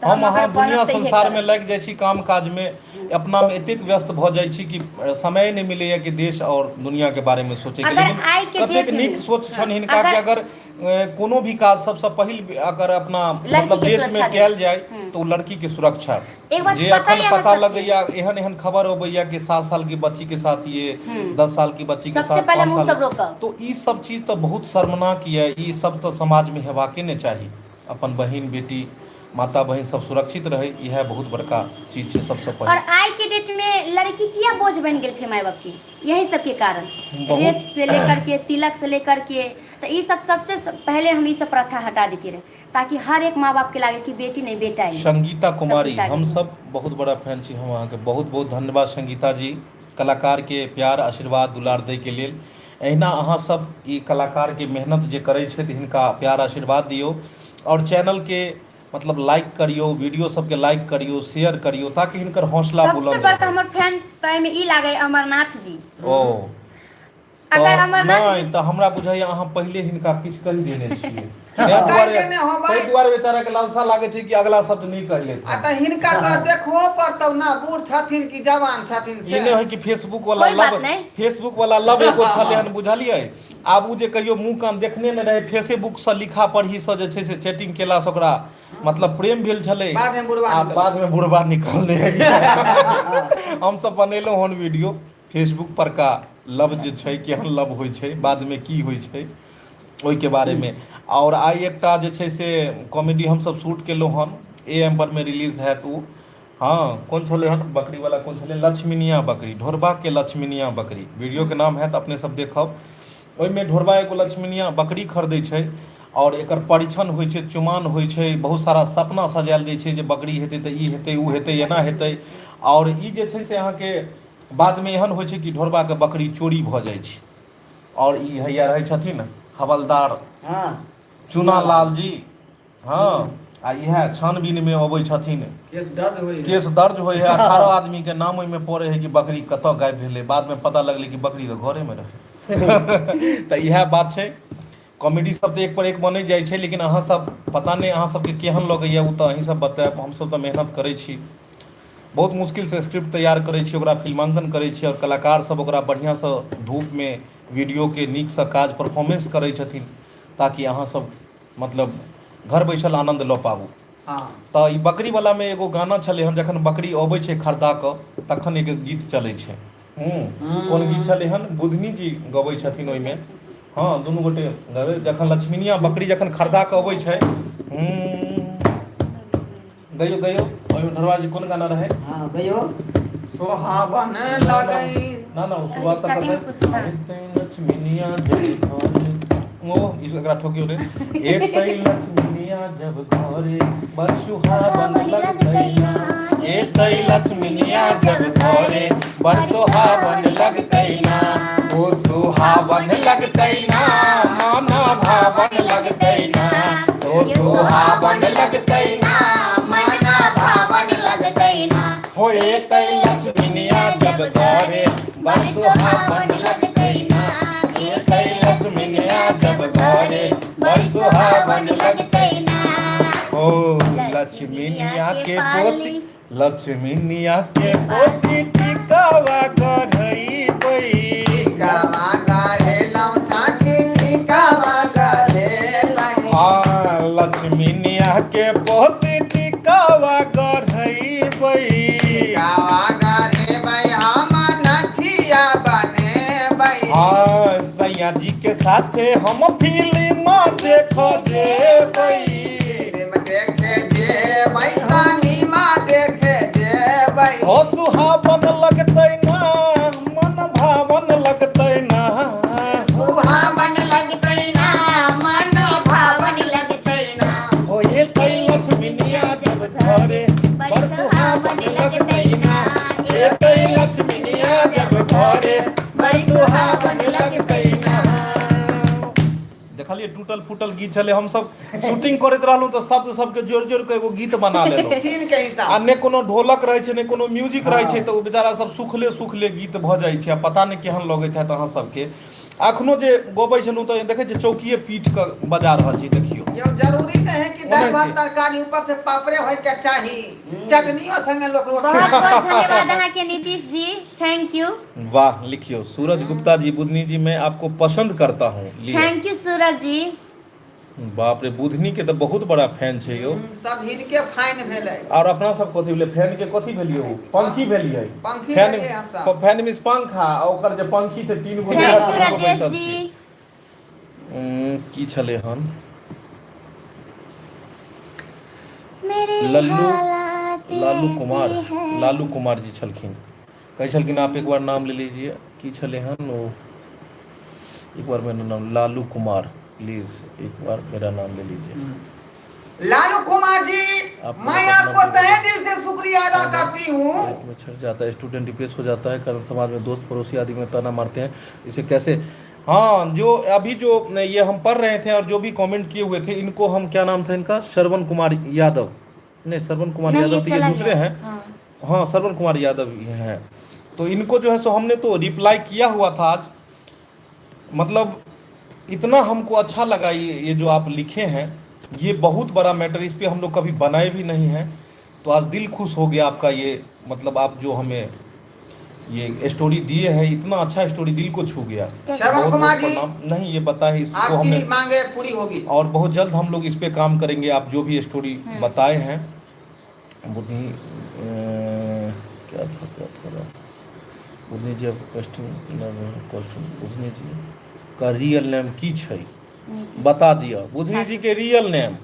[SPEAKER 4] तऽ
[SPEAKER 2] हम
[SPEAKER 4] हम
[SPEAKER 2] अहाँ
[SPEAKER 4] अगर
[SPEAKER 2] दुनिया
[SPEAKER 4] बनब तऽ इहे
[SPEAKER 2] संसारमे
[SPEAKER 4] करब
[SPEAKER 2] लागि जाइ छी काम काजमे अपनामे एतेक व्यस्त भऽ जाइ छी कि समय नहि मिलैया कि देश आओर दुनियाके बारेमे सोचैके
[SPEAKER 4] अगर
[SPEAKER 2] लेकिन
[SPEAKER 4] आइ के
[SPEAKER 2] कतेक
[SPEAKER 4] डेट
[SPEAKER 2] नीक
[SPEAKER 4] में
[SPEAKER 2] सोच
[SPEAKER 4] हाँ
[SPEAKER 2] छनि हिनका कि
[SPEAKER 4] अगर
[SPEAKER 2] अगर कोनो भी काज सबसँ पहिल अगर अपना
[SPEAKER 4] लड़की
[SPEAKER 2] मतलब
[SPEAKER 4] के
[SPEAKER 2] देशमे
[SPEAKER 4] सुरक्षा
[SPEAKER 2] कयल
[SPEAKER 4] देब
[SPEAKER 2] जाय तऽ ओ लड़कीके सुरक्षा
[SPEAKER 4] एक बात
[SPEAKER 2] जे
[SPEAKER 4] पता
[SPEAKER 2] अखन
[SPEAKER 4] ये अहाँ
[SPEAKER 2] पता
[SPEAKER 4] सबके
[SPEAKER 2] लगैया एहन एहन खबर अबैया कि 7 साल की बच्ची के साथ ये 10 साल की बच्ची के
[SPEAKER 4] सबसे
[SPEAKER 2] साथ
[SPEAKER 4] पहिले
[SPEAKER 2] 5
[SPEAKER 4] हम उ
[SPEAKER 2] साल
[SPEAKER 4] सब रोकब
[SPEAKER 2] तो ई सब चीज तऽ बहुत शर्मनाक यऽ ई सब तऽ समाजमे हेबाके नहि चाही अपन बहिन बेटी माता बहिन सब सुरक्षित रहै इएह बहुत बड़का चीज छै सबसँ
[SPEAKER 4] और
[SPEAKER 2] पहिल
[SPEAKER 4] आइ के डेट में लड़की किया बोझ बनि गेल छै माय बाप के यही सब के कारण
[SPEAKER 2] बहुत
[SPEAKER 4] रेप से लेकर के तिलक से लेकर के तऽ ई सब सबसे पहले हम ई सब प्रथा हटा देती रहे ताकि हर एक माँ बाप के लागे कि बेटी नहीं बेटा है
[SPEAKER 2] संगीता
[SPEAKER 4] सब
[SPEAKER 2] कुमारी
[SPEAKER 4] कुछ आगे
[SPEAKER 2] हम सब बहुत बड़ा फैन छी हम अहाँके बहुत बहुत धन्यवाद संगीता जी कलाकार के प्यार आशीर्वाद दुलार दै के लेल एहिना अहाँ सब ई कलाकार के मेहनत जे करै छथि हिनका प्यार आशीर्वाद दियौ आओर चैनल के मतलब लाइक करियौ वीडियो सबके लाइक करियौ शेयर करियौ ताकि हिनकर हौसला
[SPEAKER 4] सबसे
[SPEAKER 2] बुलंद
[SPEAKER 4] बड़का
[SPEAKER 2] रहै
[SPEAKER 4] हमर फैन ताहिमे ई लागे अमरनाथ जी
[SPEAKER 2] ओ
[SPEAKER 4] अगर
[SPEAKER 2] तऽ
[SPEAKER 4] अमरनाथ
[SPEAKER 2] नहि
[SPEAKER 4] जी
[SPEAKER 2] तऽ हमरा बुझाइए अहाँ पहिले हिनका किछु कहि देने छियै ताहि
[SPEAKER 1] कहि
[SPEAKER 2] दुआरे
[SPEAKER 1] देने होबै।
[SPEAKER 2] ताहि दुआरे बेचारा के लालसा लागै छै कि अगला शब्द नहि कहि
[SPEAKER 1] आ
[SPEAKER 2] लेथिन
[SPEAKER 1] तऽ हिनका तऽ देखहो पड़तौ ना बूढ़ छथिन कि जवान छथिन
[SPEAKER 2] ई
[SPEAKER 1] से
[SPEAKER 2] नहि होइ कि फेसबुक वाला
[SPEAKER 4] कोई बात
[SPEAKER 2] लव
[SPEAKER 4] नहि।
[SPEAKER 2] फेसबुक वाला लव एगो छलै हन बुझलियै आब ओ जे कहियो मुँह कान देखने नहि रहै फेसेबुकसँ लिखा पढ़ीसँ जे छै से चैटिंग केलासँ ओकरा मतलब प्रेम भेल छलै
[SPEAKER 1] बादमे बुढ़बा
[SPEAKER 2] आ
[SPEAKER 1] निकललै।
[SPEAKER 2] बादमे बुढ़बा निकललै हमसभ बनेलहुँ हन वीडियो फेसबुक परका लव जे छै केहन लव होइ छै बादमे की होइ छै ओहिके बारेमे आओर आइ एकटा जे छै से कॉमेडी हमसभ शूट केलहुँ हन ए एम परमे रिलीज हैत ओ हँ कोन छलै हन बकरीवला कोन छलै लक्ष्मीनिया बकरी ढोरबाके लक्ष्मीनिया बकरी वीडियोके नाम हैत अपने सब देखब ओहिमे ढोरबा एगो लक्ष्मीनिया बकरी खरीदै छै आओर एकर परिछन होइ छै चुमान होइ छै बहुत सारा सपना सजायल जाइ छै जे बकरी हेतै तऽ ई हेतै ओ हेतै एना हेतै आओर ई जे छै से अहाँके बादमे एहन होइ छै कि ढोरबाके बकरी चोरी भऽ जाइ छै आओर ई हैया रहै छथिन हवलदार
[SPEAKER 3] हँ
[SPEAKER 2] चूना लाल जी हँ आ इएह छानबीनमे अबै छथिन
[SPEAKER 1] केस दर्ज होइ
[SPEAKER 2] केस दर्ज होइ है 18 आदमीके नाम ओहिमे पड़ै है कि बकरी कतऽ गायब भेलै बादमे पता लगलै कि बकरी तऽ घरेमे रहै तऽ इएह बात छै कॉमेडी सब तऽ एक पर एक बनै जाइ छै लेकिन अहाँ सब पता नहि अहाँ सबके केहन लगैया ओ तऽ अहीं सब बतायब हमसब तऽ मेहनत करै छी बहुत मुश्किलसँ स्क्रिप्ट तैयार करै छी ओकरा फिल्मांकन करै छी आओर कलाकार सब ओकरा बढ़िआँसँ धूपमे वीडियोके नीकसँ काज परफॉर्मेंस करै छथिन ताकि अहाँ सब मतलब घर बैसल आनन्द लऽ पाबू
[SPEAKER 1] हँ
[SPEAKER 2] तऽ ई बकरीवलामे एगो गाना छलै हन जखन बकरी अबै छै खरीदा कऽ तखन एक गीत चलै छै हूँ कोन गीत छलै हन बुधनी जी गबै छथिन ओहिमे हँ दुनू गोटे गबै जखन लक्ष्मीनिया बकरी जखन खरीदा कऽ अबै छै हूँ गैयो गैयो ओहिमे ढोरबा जी कोन गाना रहै
[SPEAKER 3] हँ गैयो
[SPEAKER 1] सोहावन लगई
[SPEAKER 2] ना ना ओ शुरुआत
[SPEAKER 4] स्टार्टिंग में कुछ था।
[SPEAKER 2] लक्ष्मीनिया जब घरे ओ ई एकरा ठोकियो रे एतै लक्ष्मीनिया जब घरे बड़ सुहावन लगतै ना एतै लक्ष्मीनिया जब घरे बड़ सुहावन लगतै ना ओ सुहावन लगतै ना माना भावन लगतै ना ओ सुहावन लगतै ना
[SPEAKER 4] मना भावन लगतै ना
[SPEAKER 2] हो एतै लक्ष्मीनिया जब घरे बड़ सुहावन लगतै ना एतै लक्ष्मीनिया जब घरे बड़ सुहावन लगतै
[SPEAKER 4] ना
[SPEAKER 2] ओ लक्ष्मीनिया के पोसी लक्ष्मीनिया के पोसी टिकावा गढ़ैबै
[SPEAKER 1] टिकावा गढ़ेलहुँ साखी टिकावा गढ़ेबै
[SPEAKER 2] हाँ लक्ष्मीनिया के पोसी टिकावा गढ़ैबै
[SPEAKER 1] टिकावा गढ़ेबै हम नथिया बनेबै
[SPEAKER 2] हाँ सैया जी के साथे हम फिल्म देख जेबै
[SPEAKER 1] फिल्म देखे जेबै सनीमा देखे जेबै
[SPEAKER 2] हो सुहावन लगतै ना मन भावन लगतै ना
[SPEAKER 1] सुहावन लगतै ना मन भावन लगतै ना
[SPEAKER 2] हो एतै लक्ष्मीनिया जब घरे बड़ सुहावन लगतै ना एतै लक्ष्मीनिया जब घरे बड़ सुहावन लगतै ना देखलियै टूटल फूटल गीत छलै हमसब शूटिंग करैत रहलहुँ तऽ शब्द सबके जोड़ि जोड़ि कऽ एगो गीत बना लेलहुँ
[SPEAKER 1] सीन के हिसाब
[SPEAKER 2] आ नहि कोनो ढोलक रहै छै नहि कोनो म्यूजिक रहै छै तऽ ओ बेचारा सब सुखले सुखले गीत भऽ जाइ छै आ पता नहि केहन लगैत हैत अहाँ सबके अखनो जे गबै छलहुँ तऽ देखै छियै चौकिए पीट कऽ बजा रहल छी देखियौ
[SPEAKER 1] यौ जरूरी नहीं है कि दालि
[SPEAKER 2] ओनाहिते।
[SPEAKER 1] भात तरकारी ऊपर से पापड़े होय के चाही चटनियो संगे लोक रोटी
[SPEAKER 4] बहुत बहुत धन्यवाद अहाँके नीतीश जी thank you
[SPEAKER 2] वाह लिखियो सूरज गुप्ता जी बुधनी जी मैं आपको पसंद करता हूँ लियो
[SPEAKER 4] thank you सूरज जी
[SPEAKER 2] बाप रे बुधनी के तऽ बहुत बड़ा फैन छै यौ
[SPEAKER 1] सब हिनके फाइन भेलै
[SPEAKER 2] और अपना सब कथी भेलै फैन के कथी भेलियै ओ पंखी भेलियै
[SPEAKER 1] पंखी
[SPEAKER 2] फैन
[SPEAKER 1] भेलियै हमसब।
[SPEAKER 2] फैन मीन्स पंखा आ ओकर जे पंखी छै तीन गो
[SPEAKER 4] thank you
[SPEAKER 2] तीन गो
[SPEAKER 4] राजेश
[SPEAKER 2] बैसल
[SPEAKER 4] जी
[SPEAKER 2] छै। की छलै हन
[SPEAKER 4] मेरे
[SPEAKER 2] लल्लू
[SPEAKER 4] हालात
[SPEAKER 2] लालू कुमार
[SPEAKER 4] ऐसे हैं।
[SPEAKER 2] लालू कुमार जी छलखिन कहै छलखिन आप एक बार नाम ले लीजिए की छलै हन ओ एक बार मेरा नाम लालू कुमार प्लीज एक बार मेरा नाम ले लीजिए
[SPEAKER 1] लालू कुमार जी
[SPEAKER 2] आप
[SPEAKER 1] मैं
[SPEAKER 2] अपना
[SPEAKER 1] आपको
[SPEAKER 2] नाम
[SPEAKER 1] तहे दिल से शुक्रिया अदा करती हूँ
[SPEAKER 2] लाइफ में छट जाता है स्टूडेंट डिप्रेस हो जाता है कारण समाज में दोस्त पड़ोसी आदि में ताना मारते हैं इसे कैसे हाँ जो अभी जो ये हम पढ़ रहे थे और जो भी कमेंट किए हुए थे इनको हम क्या नाम था इनका श्रवण कुमार यादव नहीं श्रवण कुमार
[SPEAKER 4] नहीं ये
[SPEAKER 2] यादव तो ये
[SPEAKER 4] चला
[SPEAKER 2] दूसरे
[SPEAKER 4] गया
[SPEAKER 2] हैं
[SPEAKER 4] हाँ
[SPEAKER 2] हाँ श्रवण कुमार यादव ये हैं तो इनको जो है सो हमने तो रिप्लाई किया हुआ था आज मतलब इतना हमको अच्छा लगा ये जो आप लिखे हैं, ये बहुत बड़ा मैटर, इस पे हम लोग कभी बनाए भी नहीं हैं, तो आज दिल खुश हो गया आपका ये, मतलब आप जो हमें ये स्टोरी दिए हैं, इतना अच्छा स्टोरी दिल को छू गया।
[SPEAKER 1] श्रवण
[SPEAKER 2] बहुत बहुत
[SPEAKER 1] कुमार जी,
[SPEAKER 2] प्रणाम। नहीं ये पता है इसको
[SPEAKER 1] आपकी
[SPEAKER 2] हमने
[SPEAKER 1] मांगे पूरी होगी।
[SPEAKER 2] और बहुत जल्द हम लोग इस पे काम करेंगे। आप जो भी स्टोरी बताए हैं, बुद्धि क्या था, क्या था बुधनी जी क्वेश्चन, क्वेश्चन बुधनी जी का रियल नेम की छै
[SPEAKER 4] नीतीश।
[SPEAKER 2] बता दिया बुधनी जी के रियल नेम।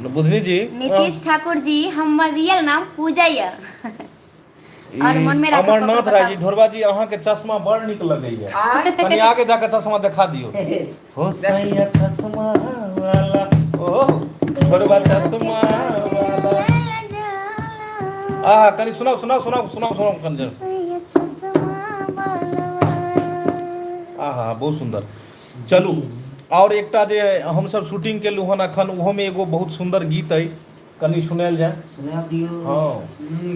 [SPEAKER 2] बुधनी जी
[SPEAKER 4] नीतीश ठाकुर जी, हमर रियल नाम पूजा यऽ। और
[SPEAKER 2] ई
[SPEAKER 4] मन में राखब
[SPEAKER 2] अमरनाथ
[SPEAKER 4] ककरो
[SPEAKER 2] राय जी,
[SPEAKER 4] बताउ।
[SPEAKER 2] ढोरबा जी अहाँ के चश्मा बड़ नीक लगैया,
[SPEAKER 1] आय
[SPEAKER 2] कनि आगे जाके चश्मा देखा दियौ। हो सैया चश्मा वाला, ओ ढोरबा चश्मा वाला। आहा कनि सुनाउ सुनाउ सुनाउ सुनाउ सुनाउ कनि देर। आहा बहुत सुंदर। चलू और एकटा जे हमसब शूटिंग केलहुँ हन अखन, ओहोमे एगो बहुत सुंदर गीत अइ, कनि सुनायल जाय।
[SPEAKER 3] सुना दियौ।
[SPEAKER 2] हँ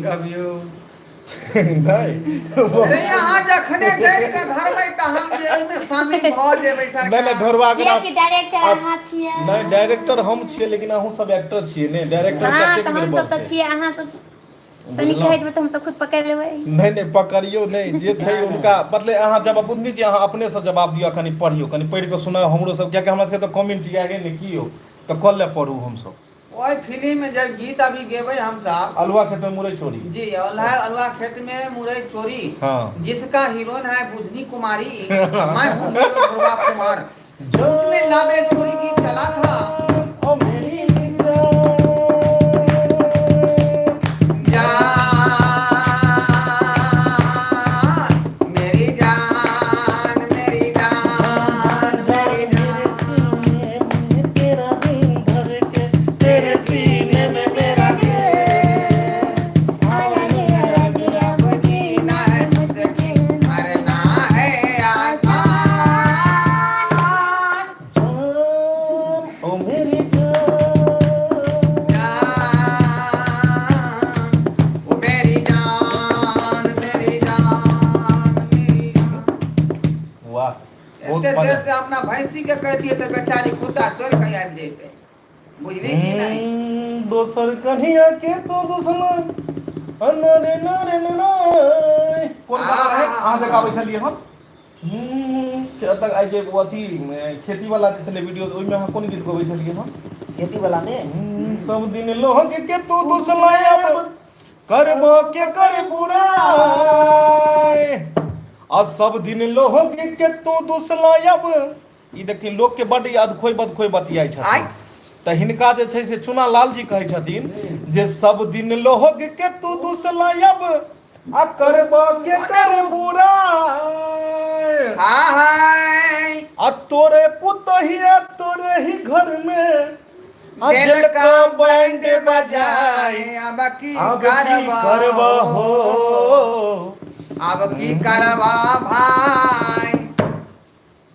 [SPEAKER 1] गबियौ।
[SPEAKER 2] नहि
[SPEAKER 1] अरे अहाँ जखने जानि कऽ धरबै तऽ हम जे एहिमे शामिल भऽ जेबै
[SPEAKER 2] नहि नहि
[SPEAKER 1] सरकार।
[SPEAKER 2] ढोरबा अगर
[SPEAKER 4] कियाकि डायरेक्टर
[SPEAKER 2] आप-
[SPEAKER 4] अहाँ छियै।
[SPEAKER 2] नहि डायरेक्टर हम छियै, लेकिन अहूँ सब एक्टर छियै ने, डायरेक्टर
[SPEAKER 4] हाँ
[SPEAKER 2] कतेक
[SPEAKER 4] तऽ
[SPEAKER 2] बेर
[SPEAKER 4] हम सब तऽ
[SPEAKER 2] बजतै?
[SPEAKER 4] छियै, अहाँ सब कनि
[SPEAKER 2] बुझलहुँ?
[SPEAKER 4] कहि देबै तऽ हम सब खुद पकड़ि लेबै।
[SPEAKER 2] नहि नहि पकड़ियौ नहि, जे छै हुनका मतलब अहाँ जवाब, बुधनी जी अहाँ अपनेसँ जवाब दियौ, कनि पढ़ियौ, कनि पढ़ि कऽ सुनाउ हमरो सब, कियाकि हमरा सबके तऽ कमेंट आगे नहि की यौ, तऽ कल पढ़ू हमसब।
[SPEAKER 1] ओहि फिल्म में जब गीत अभी गेबै हम सब,
[SPEAKER 2] अलुआ खेत में मुरई चोरी।
[SPEAKER 1] जी, अलुआ खेत में मुरई चोरी,
[SPEAKER 2] हाँ।
[SPEAKER 1] जिसका हीरोइन है बुधनी कुमारी, मैं हूँ हीरो ध्रुवा कुमार, उसमें लव स्टोरी गीत चला था।
[SPEAKER 2] ओ मेरी जान।
[SPEAKER 1] जान मेरी जान मेरी जान मेरी जान,
[SPEAKER 2] तेरा दिल भर के तेरे सीने में मेरा
[SPEAKER 1] जीना है मुश्किल मरना है आसान।
[SPEAKER 2] जान ओ मेरी जान,
[SPEAKER 1] जान ओ मेरी जान मेरी जान मेरी जान।
[SPEAKER 2] वाह बहुत
[SPEAKER 1] एते
[SPEAKER 2] मजा।
[SPEAKER 1] देर से अपना भैंसी के कहतियै तऽ बेचारी खुट्टा तोड़ि कऽ आबि जैते, बुझली कि नहि?
[SPEAKER 2] दोसर कन्हैया के तो दुश्मन अनरे नरे नरे। कोन गाना रहै अहाँ देखाबै छलियै हम? तक आइ जे ओ अथी खेती वाला जे छलै वीडियो, ओहिमे अहाँ कोन गीत गबै छलियै हम?
[SPEAKER 3] खेती वाला में
[SPEAKER 2] सब दिन लोग के तू दुश्मन अब करबो के कर बुराई, आ सब दिन लोग के तू दुश्मन अब। ई देखथिन लोक के बड्ड अधखोइ बदखोइ बतियाइ छथिन, तऽ हिनका जे छै से चुना लाल जी कहै छथिन जे सब दिन लोग के तू दुसलायब आ करबो के कर बुराई,
[SPEAKER 1] हाय
[SPEAKER 2] आ तोरे पुतहिया तोरे ही घर में आ
[SPEAKER 1] दिल
[SPEAKER 2] दिल
[SPEAKER 1] का
[SPEAKER 2] का
[SPEAKER 1] बैंड
[SPEAKER 2] बैंड
[SPEAKER 1] बजाए,
[SPEAKER 2] बजाए,
[SPEAKER 1] अब की
[SPEAKER 2] अब की
[SPEAKER 1] करबा
[SPEAKER 2] करबा हो,
[SPEAKER 1] अब की करबा भाई,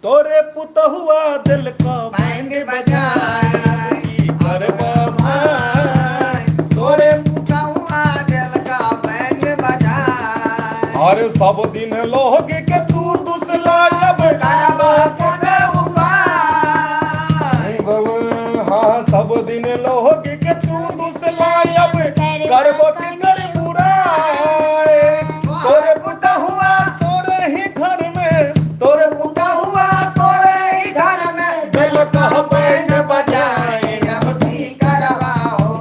[SPEAKER 2] तोरे पुतहुआ दिल का
[SPEAKER 1] बैंड बजाए,
[SPEAKER 2] की करबा भाई,
[SPEAKER 1] तोरे पुतहुआ दिल का बैंड बजाए,
[SPEAKER 2] और सब दिन लोग के तू दुसलायब
[SPEAKER 1] करबा कोन उपाय,
[SPEAKER 2] हाँ सब दिन लोग के तू दुसलायब करबो के कर बुराई, तोरे
[SPEAKER 1] पुतहुआ
[SPEAKER 2] तोरे ही घर में तोरे
[SPEAKER 1] पुतहुआ तोरे ही घर में
[SPEAKER 2] दिल का
[SPEAKER 1] बैंड बजाए, अब की करवा हो,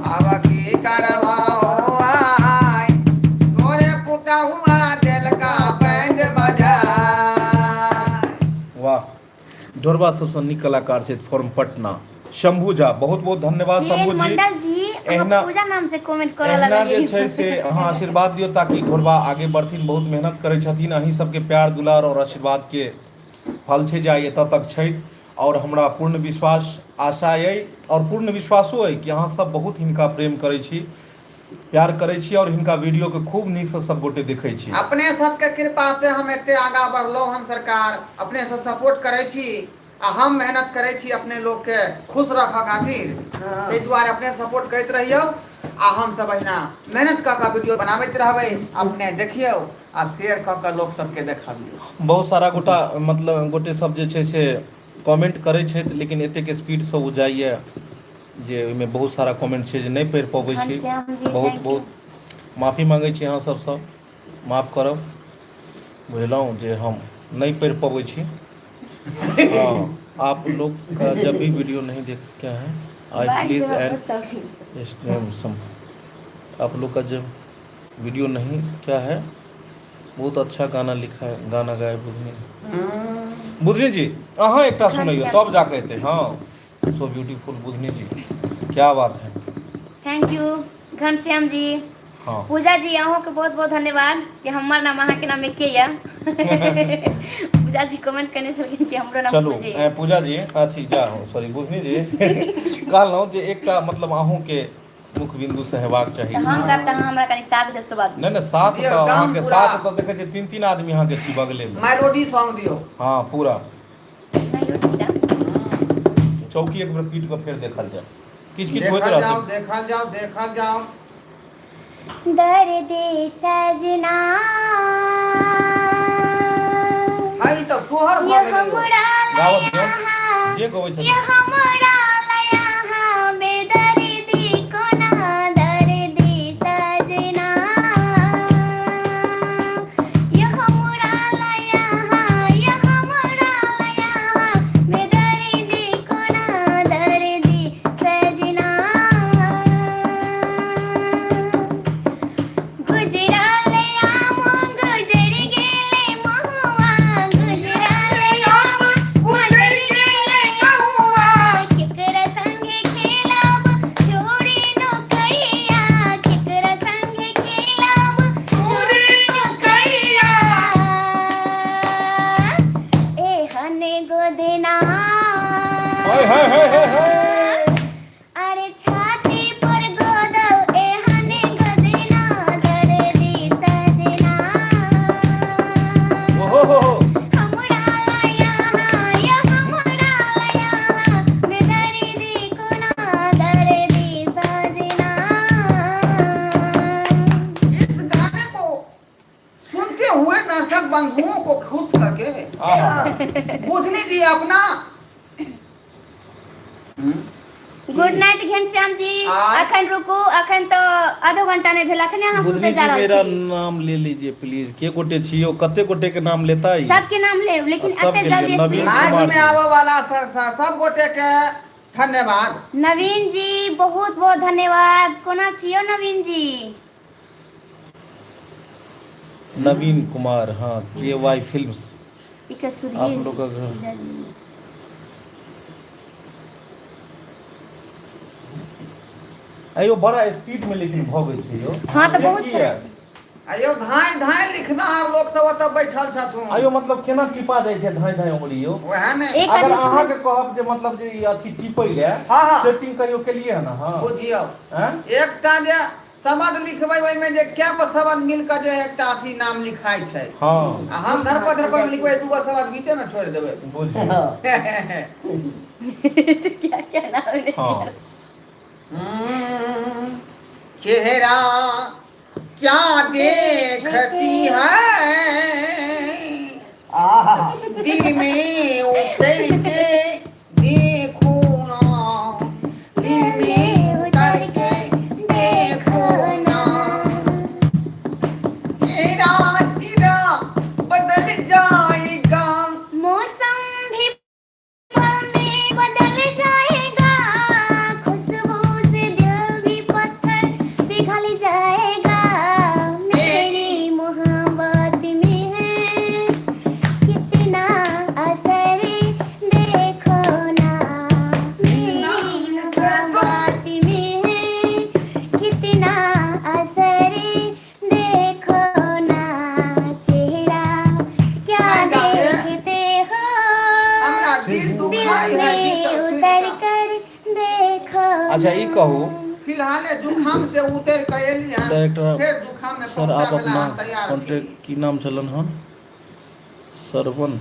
[SPEAKER 1] अब की करवा हो आय, तोरे पुतहुआ दिल का बैंड बजाए।
[SPEAKER 2] वाह ढोरबा सबसँ नीक कलाकार छथि फॉर्म पटना शंभू झा, बहुत बहुत धन्यवाद
[SPEAKER 4] शेर
[SPEAKER 2] शंभू जी।
[SPEAKER 4] मंडल जी अहाँ
[SPEAKER 2] एहना-
[SPEAKER 4] पूजा नाम से कमेंट करऽ
[SPEAKER 2] एहना जे
[SPEAKER 4] लगलियै।
[SPEAKER 2] छै से अहाँ आशीर्वाद दियौ ताकि ढोरबा आगे बढ़थिन, बहुत मेहनत करै छथिन, अहीं सबके प्यार दुलार और आशीर्वाद के फल छै जे आइ एतऽ तक छथि, और हमरा पूर्ण विश्वास आशा अइ और पूर्ण विश्वासो अइ कि अहाँ सब बहुत हिनका प्रेम करै छी, प्यार करै छी और हिनका वीडियो के खूब नीकसँ सब गोटे देखै छी।
[SPEAKER 1] अपने सबके कृपा से हम एते आगाँ बढ़लहुँ हन सरकार, अपने सब सपोर्ट करै छी आ हम मेहनत करै छी अपने लोक के खुश रखऽ खातिर, ताहि दुआरे अपने सपोर्ट करैत रहियौ। आ हमसभ अहिना मेहनत कऽ कऽ वीडियो बनाबैत रहबै। अपने देखियौ आ शेयर कऽ कऽ लोक सबके देखबियौ।
[SPEAKER 2] बहुत सारा गोटा मतलब गोटे सब जे छै से कमेंट करै छथि लेकिन एतेक स्पीडसँ ओ जाइए जे ओहिमे बहुत सारा कमेंट छै जे नहि पढ़ि पबै छी।
[SPEAKER 4] घनश्याम जी
[SPEAKER 2] बहुत
[SPEAKER 4] thank you.
[SPEAKER 2] बहुत माफी मांगै छी अहाँ सबसँ, माफ करब, बुझलहुँ जे हम नहि पढ़ि पबै छी। हाँ, आप लोग का जब भी वीडियो नहीं देख क्या है आई
[SPEAKER 4] बाइक
[SPEAKER 2] प्लीज
[SPEAKER 4] जब
[SPEAKER 2] एंड
[SPEAKER 4] सब
[SPEAKER 2] सम आप लोग का जब वीडियो नहीं क्या है बहुत अच्छा गाना लिखा है, गाना गाए बुधनी। बुधनी जी अहाँ एकटा सुनैयौ तब जाके एतै। हाँ, सो ब्यूटीफुल बुधनी जी, क्या बात है।
[SPEAKER 4] Thank you Ghanshyam जी।
[SPEAKER 2] हाँ।
[SPEAKER 4] पूजा जी अहूँके बहुत बहुत धन्यवाद कि हमर नाम अहाँके नाम एके यऽ। पूजा जी कमेंट केने छलखिन कि हमरो नाम
[SPEAKER 2] चलू
[SPEAKER 4] पूजे।
[SPEAKER 2] पूजा जी अथी जा हो सॉरी बुधनी जी कहलहुँ जे एकटा मतलब अहूँके मुख्य बिन्दु से हेबाक चाही।
[SPEAKER 4] तऽ हम गायब तऽ अहाँ हमरा कनि साथ देब सब आदमी।
[SPEAKER 2] नहि नहि साथ
[SPEAKER 1] दियौ,
[SPEAKER 2] तऽ
[SPEAKER 1] एकदम
[SPEAKER 2] अहाँके
[SPEAKER 1] पूरा।
[SPEAKER 2] साथ तऽ देखै छियै तीन तीन आदमी अहाँके छी बगले मे।
[SPEAKER 1] मेलोडी सॉन्ग दियौ।
[SPEAKER 2] हँ पूरा।
[SPEAKER 4] Melody song.
[SPEAKER 2] चौकी एक बेर पीट कऽ फेर देखल जाय। किछु किछु होइत
[SPEAKER 1] देखल जाउ
[SPEAKER 2] रहतै।
[SPEAKER 1] देखल जाउ देखल जाउ।
[SPEAKER 4] दर्द सजना
[SPEAKER 1] हई तऽ सोहर भऽ
[SPEAKER 4] ये
[SPEAKER 1] गेलै यौ।
[SPEAKER 4] हमरा
[SPEAKER 2] गाबऽ दियौ
[SPEAKER 4] लया
[SPEAKER 2] जे गबै
[SPEAKER 4] ये
[SPEAKER 2] छथिन।
[SPEAKER 4] हमरा लया बेदर्दी कोना दर्दी सजना ये हमरा लया ये हमरा लया बेदर्दी कोना दर्दी सजना गुजराल आम गुजर गेले महुआ गुजराल आम गुजर गेले महुआ केकरा संगे खेलब छोड़ी नौकैया केकरा संगे खेलब छोड़ी नौकैया एहन गोदना
[SPEAKER 2] हाय हाय हाय हाय हाय।
[SPEAKER 4] अरे छाती पर गोदल एहन गोदना दर्दी सजना
[SPEAKER 2] ओहो हो हो।
[SPEAKER 4] हमरा लया या हमरा लया बेदर्दी कोना दर्दी सजना।
[SPEAKER 1] इस गाने को सुनते हुए दर्शक बंधुओं को खुश करके
[SPEAKER 2] आहा।
[SPEAKER 1] बुधनी जी अपना
[SPEAKER 4] गुड नाइट घनश्याम जी। अखन रुकू, अखन तो आधो घंटा नहीं भेल, अखन अहाँ
[SPEAKER 2] बुधनी
[SPEAKER 4] सुते
[SPEAKER 2] जी
[SPEAKER 4] जा रहल
[SPEAKER 2] मेरा
[SPEAKER 4] छी।
[SPEAKER 2] नाम ले लीजिए प्लीज। के गोटे छी यौ, कते गोटे के नाम लेता ई?
[SPEAKER 4] सबके नाम लेब लेकिन
[SPEAKER 2] सबके
[SPEAKER 4] एते
[SPEAKER 2] लिए
[SPEAKER 4] जल्दी
[SPEAKER 2] नवीन
[SPEAKER 4] स्क्रीन।
[SPEAKER 1] लाइव
[SPEAKER 2] कुमार
[SPEAKER 1] में
[SPEAKER 2] जी।
[SPEAKER 1] आबऽ वाला सब गोटे के धन्यवाद।
[SPEAKER 4] नवीन जी बहुत बहुत धन्यवाद। कोना छियौ नवीन जी?
[SPEAKER 2] नवीन कुमार, हाँ, के वाई फिल्म्स।
[SPEAKER 4] इके
[SPEAKER 2] आप
[SPEAKER 4] सुधीर
[SPEAKER 2] लोग का घर।
[SPEAKER 4] पूजा जी।
[SPEAKER 2] अयो बड़ा स्पीड में लेकिन भऽ गेल छै यौ।
[SPEAKER 4] हाँ तऽ
[SPEAKER 2] से
[SPEAKER 4] बहुत
[SPEAKER 2] किया?
[SPEAKER 4] सारा छै।
[SPEAKER 1] आयो धाँय धाँय लिखनाहार लोक सब ओतऽ बैठल छथुन।
[SPEAKER 2] आयो मतलब केना टिपा जाइ छै धाँय धाँय उंगली यौ?
[SPEAKER 1] वएह ने।
[SPEAKER 4] एक
[SPEAKER 2] अगर
[SPEAKER 4] आदमी
[SPEAKER 2] अहाँके कहब जे मतलब जे ई अथी टिपै लए
[SPEAKER 1] हाँ, हाँ।
[SPEAKER 2] सेटिंग कहियो केलियै हन अहाँ?
[SPEAKER 1] बुझियौ
[SPEAKER 2] आँय?
[SPEAKER 1] एकटा जे शब्द लिखबै ओहिमे जे कए गो शब्द मिल कऽ जे एकटा अथी नाम लिखाइ छै।
[SPEAKER 2] हँ।
[SPEAKER 1] आ हम धरपड़ धरपड़ लिखबै दूगो शब्द बीचे में छोड़ि देबै।
[SPEAKER 2] बुझियौ।
[SPEAKER 4] क्या क्या नाम ले
[SPEAKER 2] हँ।
[SPEAKER 1] चेहरा क्या देखती है
[SPEAKER 3] आहा
[SPEAKER 1] दिल में उतर के देखो ना, दिल में उतर के देखो ना, चेहरा तेरा बदल जाएगा,
[SPEAKER 4] मौसम भी पल में बदल जाएगा, खुशबू से दिल भी पत्थर पिघल जाएगा, मेरी मोहब्बत में है कितना असर देखो ना, मेरी मोहब्बत में है कितना असर देखो ना, चेहरा क्या देखते हो,
[SPEAKER 1] हमरा दिल
[SPEAKER 4] दिल
[SPEAKER 1] दुखाई है ई
[SPEAKER 4] में
[SPEAKER 1] सब सुनि
[SPEAKER 4] उतर
[SPEAKER 1] कऽ।
[SPEAKER 4] कर देखो।
[SPEAKER 2] अच्छा ई कहू
[SPEAKER 1] फिलहाले जुखाम से उतर कऽ एली हन,
[SPEAKER 2] डायरेक्टर
[SPEAKER 1] फेर जुखाम में
[SPEAKER 2] सर आप
[SPEAKER 1] पहुंचाबे ला
[SPEAKER 2] अपना
[SPEAKER 1] हम तैयार छी।
[SPEAKER 2] कॉन्ट्रैक्ट की नाम छलन हन? सरवन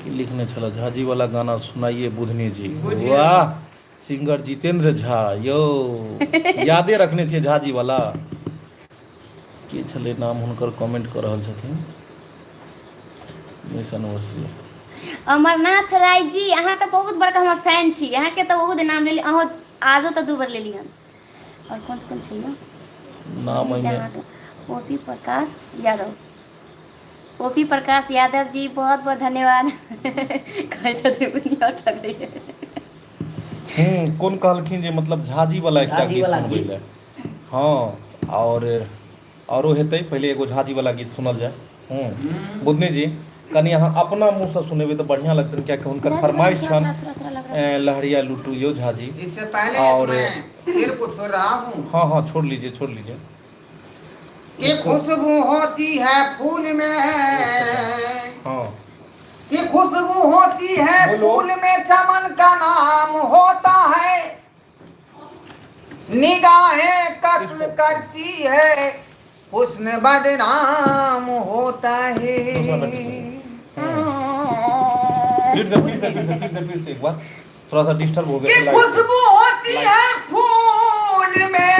[SPEAKER 2] की लिखने छल झाजी वाला गाना सुनाइए बुधनी जी।
[SPEAKER 1] बुझिए।
[SPEAKER 2] वाह सिंगर जितेंद्र झा यौ यादे रखने छियै झा जी वाला के छलै नाम हुनकर कमेंट कऽ रहल छथिन मिस एनिवर्सरी
[SPEAKER 4] अमरनाथ राय जी अहाँ तऽ बहुत बड़का हमर फैन छी अहाँके तऽ बहुत नाम लेली अहाँ आजो तऽ दू बेर लेली हन आओर कोन कोन छै यौ
[SPEAKER 2] नाम एहिमे
[SPEAKER 4] O P Prakash Yadav O P Prakash Yadav ji बहुत बहुत धन्यवाद कहै छथिन बुनिया लगैए
[SPEAKER 2] हूँ कोन कहलखिन जे मतलब झाजी वाला एकटा
[SPEAKER 3] झाजी
[SPEAKER 2] गीत
[SPEAKER 3] वाला
[SPEAKER 2] सुनबै
[SPEAKER 3] गीत।
[SPEAKER 2] लए हँ आओर आओरो हेतै पहिले एगो झाजी वाला गीत सुनल जाय हूँ बुधनी जी कनि अहाँ अपना मुँहसँ सुनेबै तऽ बढ़िआँ लगतनि कियाकि हुनकर
[SPEAKER 4] झाजी वाला
[SPEAKER 2] फरमाइश
[SPEAKER 4] थोड़ा
[SPEAKER 2] छनि
[SPEAKER 4] थोड़ा थोड़ा थोड़ा लग रहा
[SPEAKER 2] ए, लहरिया लूटू यौ झाजी
[SPEAKER 1] इससे पहले
[SPEAKER 2] और
[SPEAKER 1] मैं शेर को छोड़ रहा हूँ
[SPEAKER 2] हाँ हाँ छोड़ लीजिए छोड़ लीजिए
[SPEAKER 1] कि खुशबू होती है फूल में
[SPEAKER 2] हाँ
[SPEAKER 1] कि खुशबू होती है
[SPEAKER 2] बोलो।
[SPEAKER 1] फूल में चमन का नाम होता है निगाहें कत्ल करती है हुस्न बदनाम होता है
[SPEAKER 2] दूसरा बैठे फिर से फिर से फिर से फिर से फिर से एक बार थोड़ा सा डिस्टर्ब हो गया
[SPEAKER 1] कि
[SPEAKER 2] था लाइट
[SPEAKER 1] खुशबू होती है फूल में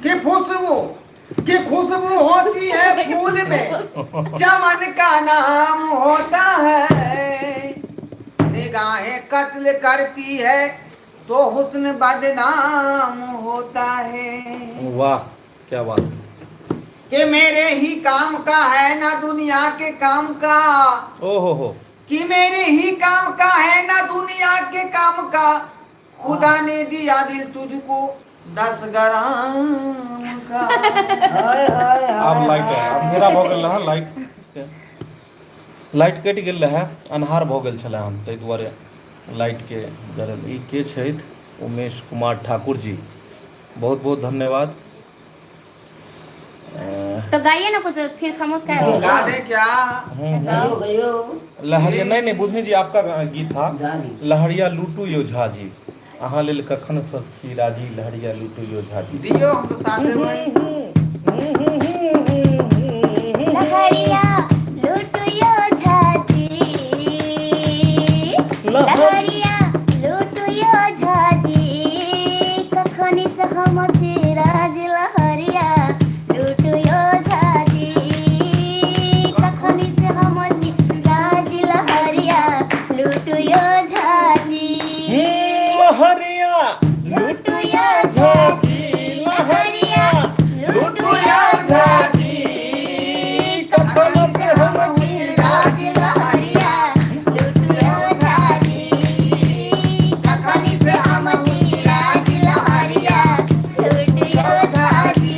[SPEAKER 1] कि खुशबू कि खुशबू होती है फूल में चमन का नाम होता है निगाहें कत्ल करती है तो हुस्न बदनाम होता है
[SPEAKER 2] वाह क्या बात है
[SPEAKER 1] कि मेरे ही काम का है ना दुनिया के काम का
[SPEAKER 2] ओ हो हो
[SPEAKER 1] कि मेरे ही काम का है ना दुनिया के काम का खुदा ने दिया दिल तुझको 10 ग्राम का
[SPEAKER 3] हाय हाय
[SPEAKER 2] आब
[SPEAKER 3] हाय
[SPEAKER 2] लाइट आयल अंधेरा भऽ गेल रहै लाइट लाइट कटि गेल रहै अन्हार भऽ गेल छलै हन ताहि दुआरे लाइटके जरल ई के छथि उमेश कुमार ठाकुर जी बहुत बहुत धन्यवाद
[SPEAKER 4] तो गाइए ना कुछ फिर खामोश का है
[SPEAKER 1] गा दे क्या
[SPEAKER 3] गयो गयो
[SPEAKER 2] लहरिया नहीं नहीं बुधनी जी आपका गीत था
[SPEAKER 3] झा जी
[SPEAKER 2] लहरिया लूटू यो झा जी अहाँ लेल कखन सब छी राजी लहरिया लूटू यो झा जी
[SPEAKER 1] दियो हम तो साथ देबै
[SPEAKER 4] लहरिया लूटुयो झाजी लहरिया लूटुयो झाजी कखनी से हम छी राज लहरिया लूटुयो झाजी कखनी से हम छी राज लहरिया लूटुयो झाजी
[SPEAKER 2] लहरिया
[SPEAKER 4] लूटुयो झाजी लहरिया लूटुयो झाजी
[SPEAKER 2] कखन
[SPEAKER 4] से हम छी राज लहरिया लूटुयो झाजी कखनी से हम छी राज लहरिया लूटुयो झाजी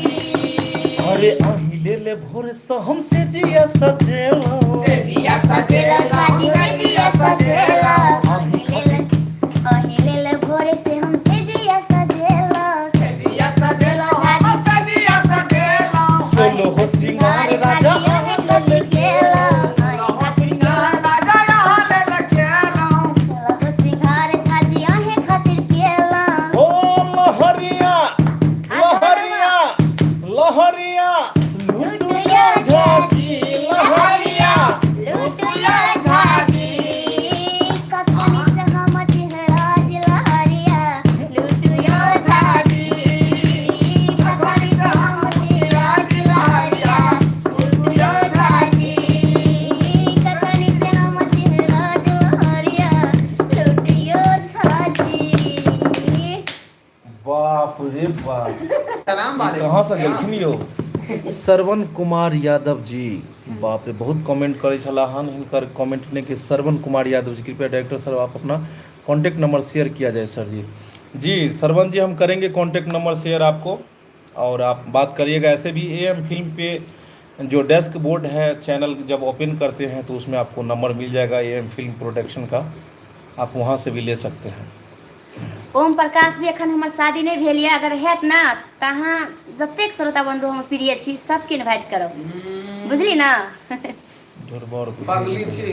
[SPEAKER 2] अरे अही ले ले भोर से हमसे जिया सजेलो
[SPEAKER 1] से जिया सजेला
[SPEAKER 4] झाजी से जिया सजेला
[SPEAKER 2] अही
[SPEAKER 4] अही लेल भोरे से हम से जिया सजेला
[SPEAKER 1] से जिया सजेला हम से जिया सजेला
[SPEAKER 2] सोलो हो सिंगार राजा
[SPEAKER 4] झाजी अहे कट केला
[SPEAKER 1] लहो सिंगार राजा यहाँ लेल केलौं।
[SPEAKER 4] हो सिंगार झाजी अहे खातिर केला
[SPEAKER 2] ओ लहरिया लहरिया लहरिया लूटुया झाजी लहरिया
[SPEAKER 4] लूटुया झाजी कखनी से हम चिहराज लहरिया लूटुया झाजी कखनी से हम चिहराज लहरिया लूटुया झाजी कखनी से हम चिहराज लहरिया लूटुया झाजी
[SPEAKER 2] बाप रे बाप
[SPEAKER 1] सलाम
[SPEAKER 2] ई
[SPEAKER 1] वालेकुम
[SPEAKER 2] कहाँ से गेलखिन यौ श्रवण कुमार यादव जी बाप रे बहुत कमेंट करै छलाह हन हिनकर कमेंट ने कि श्रवण कुमार यादव जी कृपया डायरेक्टर सर आप अपना कॉन्टैक्ट नंबर शेयर किया जाए सर जी जी श्रवण जी हम करेंगे कॉन्टैक्ट नंबर शेयर आपको और आप बात करिएगा ऐसे भी ए एम फिल्म पे जो डेस्क बोर्ड है चैनल जब ओपन करते हैं तो उसमें आपको नंबर मिल जाएगा ए एम फिल्म प्रोडक्शन का आप वहाँ से भी ले सकते हैं
[SPEAKER 4] ओम प्रकाश जी एखन हमर शादी नहि भेल यऽ अगर हैत ना तऽ अहाँ जतेक श्रोता बंधु हमर प्रिय छी सबके इन्वाइट करब बुझली ना
[SPEAKER 2] ढोरबा और
[SPEAKER 1] पगली छी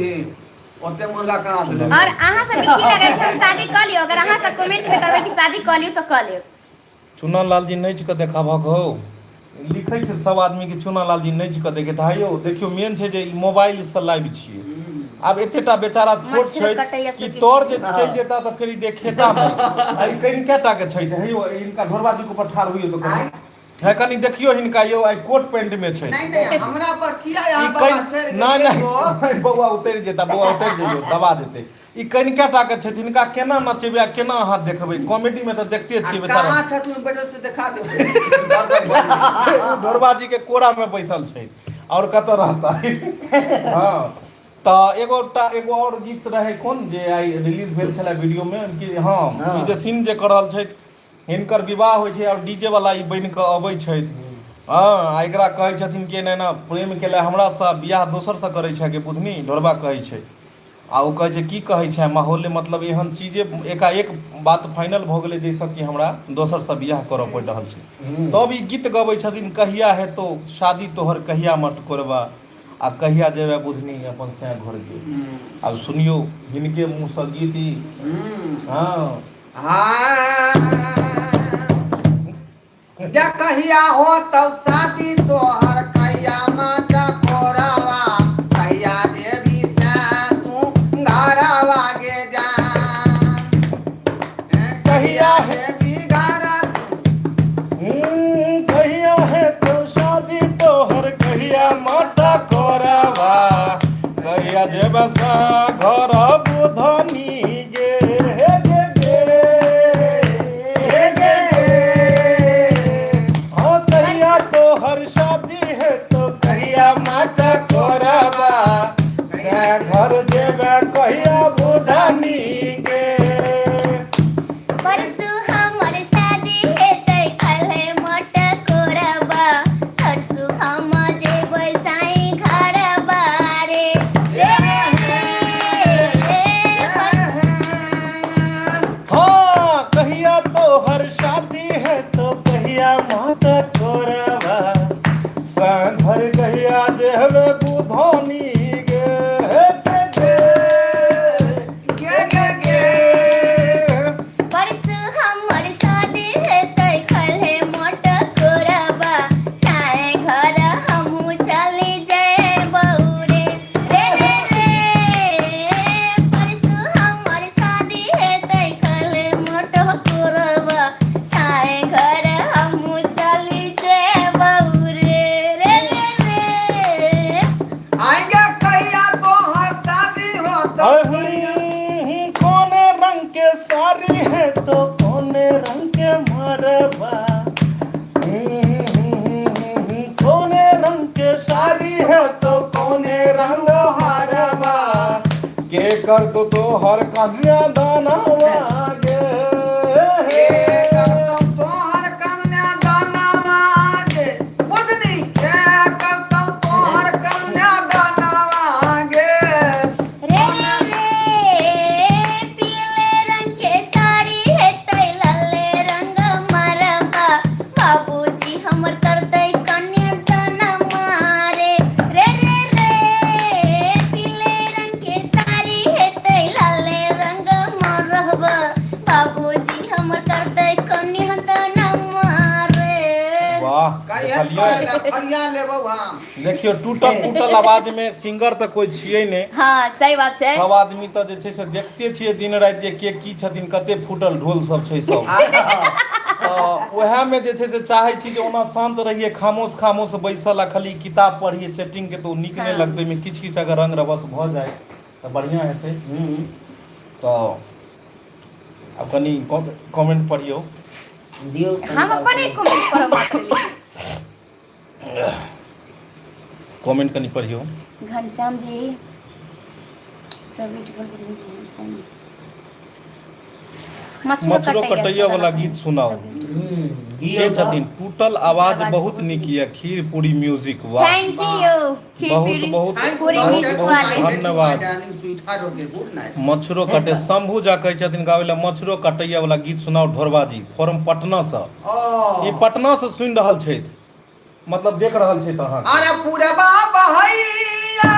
[SPEAKER 1] ओते मुर्गा कहाँ से लेबै?
[SPEAKER 4] और अहाँ सबके की लगै छै हम शादी कऽ लियौ अगर अहाँ सब कमेंट मे करबै कि शादी कऽ लियौ तऽ कऽ लेब
[SPEAKER 2] चुना लाल जी नाचि कऽ देखाबक हौ लिखै छै सब आदमी कि चुना लाल जी नाचि कऽ देखे तऽ यौ देखियौ मेन छै जे ई मोबाइलसँ लाइव छियै आब एतेटा बेचारा छोट
[SPEAKER 4] मच्छर
[SPEAKER 2] छै
[SPEAKER 4] कटैया
[SPEAKER 2] कि
[SPEAKER 4] से किछु
[SPEAKER 2] तोर जे चलि जेता तऽ फेर ई देखेता नहि। आ ई कनिके टा के छै हे यौ हिनका ढोरबा जी के ऊपर ठाढ़ होइयो तऽ
[SPEAKER 1] आँय?
[SPEAKER 2] कनि हे कनि देखियौ हिनका यौ आइ कोट पैंट मे छै
[SPEAKER 1] नहीं नहीं हमरा पर किया
[SPEAKER 2] ई
[SPEAKER 1] यहाँ बाबा
[SPEAKER 2] कनि
[SPEAKER 1] चढ़ि
[SPEAKER 2] नहि
[SPEAKER 1] गेल
[SPEAKER 2] नहि
[SPEAKER 1] एगो
[SPEAKER 2] नहि, बौआ उतरि जेता बौआ उतरि जइयौ दबा देतै ई कनिके टा के छथि हिनका केना नचेबै आ केना अहाँ देखबै कॉमेडी मे तऽ देखते
[SPEAKER 1] आ
[SPEAKER 2] छियै बेचारा
[SPEAKER 1] कहाँ छथुन बैठल से देखा देबै गर्दन भर।
[SPEAKER 2] ओ ढोरबा जी के कोरा मे बैसल छै आओर कतऽ रहता हँ तऽ एगोटा एगो आओर गीत रहै कोन जे आइ रिलीज भेल छलै वीडियो मे कि हँ
[SPEAKER 3] हँ।
[SPEAKER 2] ई जे सीन जे कऽ रहल छथि हिनकर विवाह होइ छै आओर डीजे वाला ई बनि कऽ अबै छथि हँ आ एकरा कहै छथिन कि एना एना प्रेम केला हमरासँ बियाह दोसरसँ करै छै के बुधनी ढोरबा कहै छै आ ओ कहै छै की कहै छै माहौले मतलब एहन चीजे एकाएक बात फाइनल भऽ गेलै जाहिसँ कि हमरा दोसरसँ बियाह करऽ पड़ि रहल छै तब ई गीत गबै छथिन कहिया हेतौ शादी तोहर कहिया मटकोरबा आ कहिया जेबै बुधनी अपन सैं घर गे आब सुनियौ हिनके मुँहसँ गीत ई हँ
[SPEAKER 1] हाँ जा कहिया हो तब शादी तोहर कहिया माता कोरावा कहिया देवी से तू घरवा गे जा कहिया देवी घर
[SPEAKER 2] कहिया है तो शादी तोहर कहिया माता कोरावा कहिया जेबा सा घर बुधनी गे हे गे गे हे गे गे हाँ कहिया तोहर शादी है तो कहिया माता कोरावा से घर जेबा कहिया बुधनी गे
[SPEAKER 4] परसू हमर शादी हेतै काल्हि मटकोरबा परसू हम जेबै साईं घरबा रे रे रे रे परसू
[SPEAKER 2] हाँ कहिया तोहर शादी है तो कहिया माता कोरबा घर कहिया जेबे बुधनी गे हे गे गे
[SPEAKER 1] गे गे गे
[SPEAKER 4] परसू हमर शादी हेतै काल्हि मटकोरबा साईं घर हमहूँ चलि जेबौ रे रे रे रे परसू हमर शादी हेतै काल्हि मटकोरबा साईं घर हमहूँ चलि जेबौ रे रे रे रे
[SPEAKER 1] आएंगे कहिया तोहर शादी हो तो
[SPEAKER 2] कौन रंग के साड़ी है तो कौन रंग के मरबा कौन रंग के साड़ी है तो कौन रंग हरबा के कर दो तो हर कन्या दानवा गे
[SPEAKER 1] के करतौ तोहर कन्या दानवा गे बुधनी के करतौ तोहर कन्या दानवा गे
[SPEAKER 4] रे रे रे पीले रंग के साड़ी हेतै लाले रंग मरबा बाबूजी हमर करतै कन्या दाना मारे रे रे रे पीले रंग के साड़ी हेतै लाले रंग मरबा बाबूजी हमर करतै कन्या दाना मारे
[SPEAKER 2] वाह
[SPEAKER 1] कहिया
[SPEAKER 2] देखलियै
[SPEAKER 1] फरिया लेबौ हम
[SPEAKER 2] देखियौ टूटल फूटल आवाज में सिंगर तऽ कोइ छियै नहि
[SPEAKER 4] हँ सही बात छै
[SPEAKER 2] सब आदमी तऽ जे छै से देखते छियै दिन राति जे के की छथिन कते फूटल ढोल सब छै सब तऽ उएहमे जे छै से चाहै छी जे ओना शान्त रहियै खामोश खामोश बैसल आ खाली किताब पढ़ियै चैटिंगके तऽ ओ नीक नहि
[SPEAKER 4] हँ।
[SPEAKER 2] लगतै ओहिमे किछु किछु अगर रंग रभस भऽ जाय तऽ बढ़िआँ हेतै तऽ आब कनि कमेंट पढ़ियौ
[SPEAKER 3] दियौ
[SPEAKER 4] हम अपने कमेंट पढ़ब मैथिली
[SPEAKER 2] कमेंट कनि पढ़ियौ
[SPEAKER 4] घनश्याम जी सो ब्यूटीफुल घनश्याम मछरो
[SPEAKER 2] मछरो
[SPEAKER 4] कटैया
[SPEAKER 2] कटैया वाला गीत सुनाउ के छथिन टूटल आवाज
[SPEAKER 4] आवाज
[SPEAKER 2] बहुत
[SPEAKER 4] बहुत
[SPEAKER 2] नीक यऽ खीर पूरी म्यूजिक वाह
[SPEAKER 4] thank you खीर
[SPEAKER 2] बहुत
[SPEAKER 4] पूरी
[SPEAKER 2] बहुत
[SPEAKER 4] पूरी
[SPEAKER 2] बहुत
[SPEAKER 4] म्यूजिक
[SPEAKER 2] बहुत
[SPEAKER 4] वाले
[SPEAKER 2] धन्यवाद
[SPEAKER 1] गुड नाइट
[SPEAKER 2] मच्छरो कटे शंभू झा कहै छथिन गाबै लए मच्छरो कटैया वाला गीत सुनाउ ढोरबा जी फॉर्म पटना सँ
[SPEAKER 1] ओ
[SPEAKER 2] ई पटना सँ सुनि रहल छथि मतलब देख रहल छथि अहाँ
[SPEAKER 1] अरे पुरबा बहैया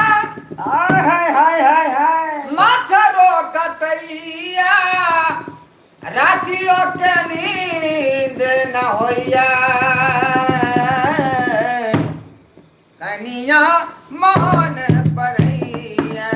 [SPEAKER 3] हाय हाय हाय हाय हाय
[SPEAKER 1] मच्छरो कटैया रातियो के नींद न होइया कनिया मोहन परैया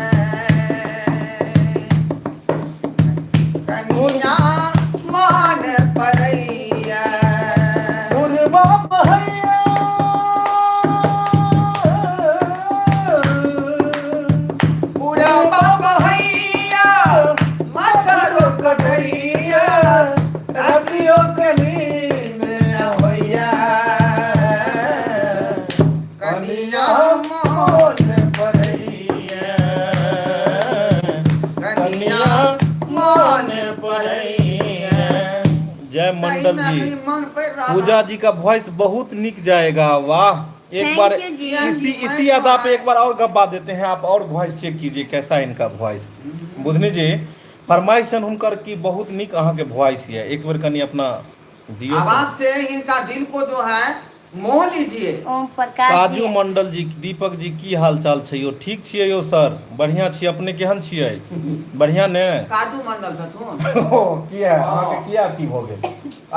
[SPEAKER 1] करैया।
[SPEAKER 2] जय
[SPEAKER 1] सही
[SPEAKER 2] मंडल
[SPEAKER 1] में
[SPEAKER 2] जी
[SPEAKER 1] अखनी मन पड़ि रहल
[SPEAKER 2] पूजा
[SPEAKER 1] हन।
[SPEAKER 2] जी का वॉइस बहुत निक जाएगा वाह एक
[SPEAKER 4] Thank
[SPEAKER 2] बार
[SPEAKER 4] you जी।
[SPEAKER 2] इसी
[SPEAKER 1] मैं
[SPEAKER 2] इसी
[SPEAKER 1] तो
[SPEAKER 2] अदा पे
[SPEAKER 1] आए-
[SPEAKER 2] एक बार और गब्बा देते हैं आप और वॉइस चेक कीजिए कैसा है इनका वॉइस बुधनी जी फरमाइश छनि हुनकर कि बहुत नीक अहाँके वॉइस यऽ एक बेर कनि अपना दियौ तऽ।
[SPEAKER 1] आवाज से इनका दिल को जो है मोह लीजिए।
[SPEAKER 4] ओम प्रकाश
[SPEAKER 2] काजू
[SPEAKER 4] जी
[SPEAKER 2] मंडल जी दीपक जी की हाल चाल छै यौ ठीक छियै यौ सर बढ़िया छी अपने केहन छियै बढ़िया ने
[SPEAKER 1] काजू मंडल छथुन।
[SPEAKER 2] ओ किया अहाँके किया अथी भऽ गेल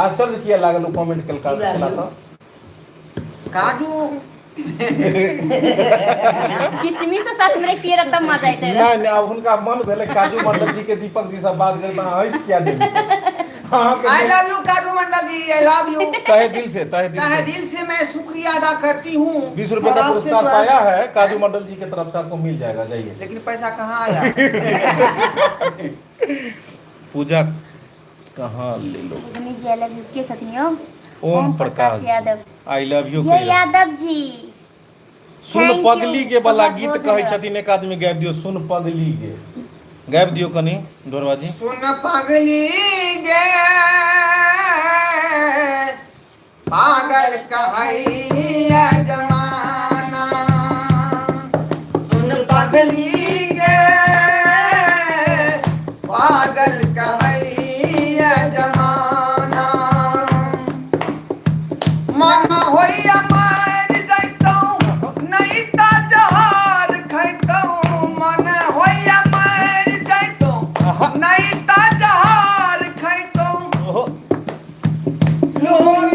[SPEAKER 2] आश्चर्य किया लागल ओ कमेंट केलका केला तऽ
[SPEAKER 1] काजू
[SPEAKER 4] किशमिश साथ में रखतियै रह तब मजा अयतै
[SPEAKER 2] नहि नहि आब हुनका मन भेलै काजू मंडल जी के दीपक जी से बात करी तऽ अहाँ हँसि किया देलियै अहाँके
[SPEAKER 1] I love you Kaju Mandal ji I love you
[SPEAKER 2] तहे दिल से तहे दिल
[SPEAKER 1] तहे
[SPEAKER 2] से
[SPEAKER 1] दिल से मैं शुक्रिया अदा करती हूँ
[SPEAKER 2] 20 रुपए
[SPEAKER 1] और
[SPEAKER 2] का
[SPEAKER 1] आपसे
[SPEAKER 2] पुरस्कार
[SPEAKER 1] जो है-
[SPEAKER 2] पाया है काजू मंडल जी के तरफ से आपको मिल जाएगा जाइए
[SPEAKER 1] लेकिन पैसा कहाँ आया
[SPEAKER 2] पूजा कहाँ ले लो
[SPEAKER 4] बुधनी जी I love you के छथिन यौ
[SPEAKER 2] Om Prakash
[SPEAKER 4] Yadav
[SPEAKER 2] I love you
[SPEAKER 4] ये यादव जी
[SPEAKER 2] सुन
[SPEAKER 4] Thank you.
[SPEAKER 2] पगली गे वाला
[SPEAKER 4] बहुत
[SPEAKER 2] गीत
[SPEAKER 4] बहुत
[SPEAKER 2] कहै
[SPEAKER 4] धन्यवाद।
[SPEAKER 2] छथिन एक आदमी गाबि दियौ सुन पगली गे गाबि दियौ कनि ढोरबा जी
[SPEAKER 1] सुन पगली गे पागल कहैया जमाना सुन पगली गे पागल कहैया जमाना मन होइया मर जैतौं नहीं त जहर खैतौं मन होइया मर जैतौं नहीं त जहर खैतौं
[SPEAKER 2] ओहो
[SPEAKER 1] लोग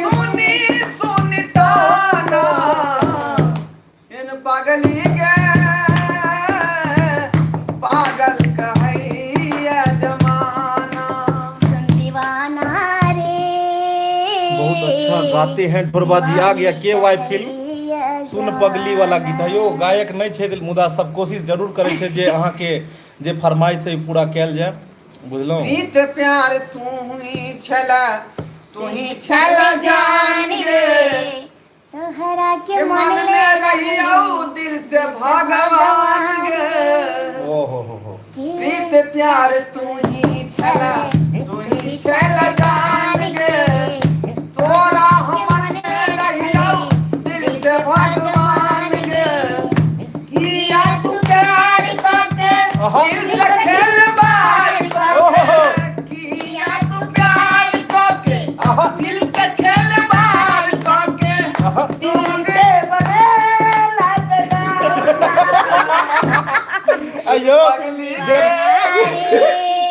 [SPEAKER 1] सुनी सुनी ताना इन पगली के पागल कहैया जमाना
[SPEAKER 4] सुन दीवाना रे
[SPEAKER 2] बहुत अच्छा गाते हैं ढोरबा जी आ गया के वाई फिल्म सुन पगली वाला गीत है यौ गायक नहि छै मुदा सब कोशिश जरूर करै छै जे अहाँके जे फरमाइश है पूरा कयल जाय बुझलहुँ
[SPEAKER 1] प्रीत प्यार तू ही छला तू ही छला जान गे
[SPEAKER 4] तोहरा के
[SPEAKER 1] के
[SPEAKER 4] मन
[SPEAKER 1] मन
[SPEAKER 4] ले
[SPEAKER 1] में रहियो दिल से भगवान गे
[SPEAKER 2] ओ हो हो हो
[SPEAKER 1] प्रीत प्यार तू ही छला तू ही छला जान गे तोरा हम मन में रहियो दिल से भगवान गे किया तू प्यार करके दिल से खेल बार करके किया तू प्यार करके दिल से खेल बार करके
[SPEAKER 3] दिल बने
[SPEAKER 2] अयो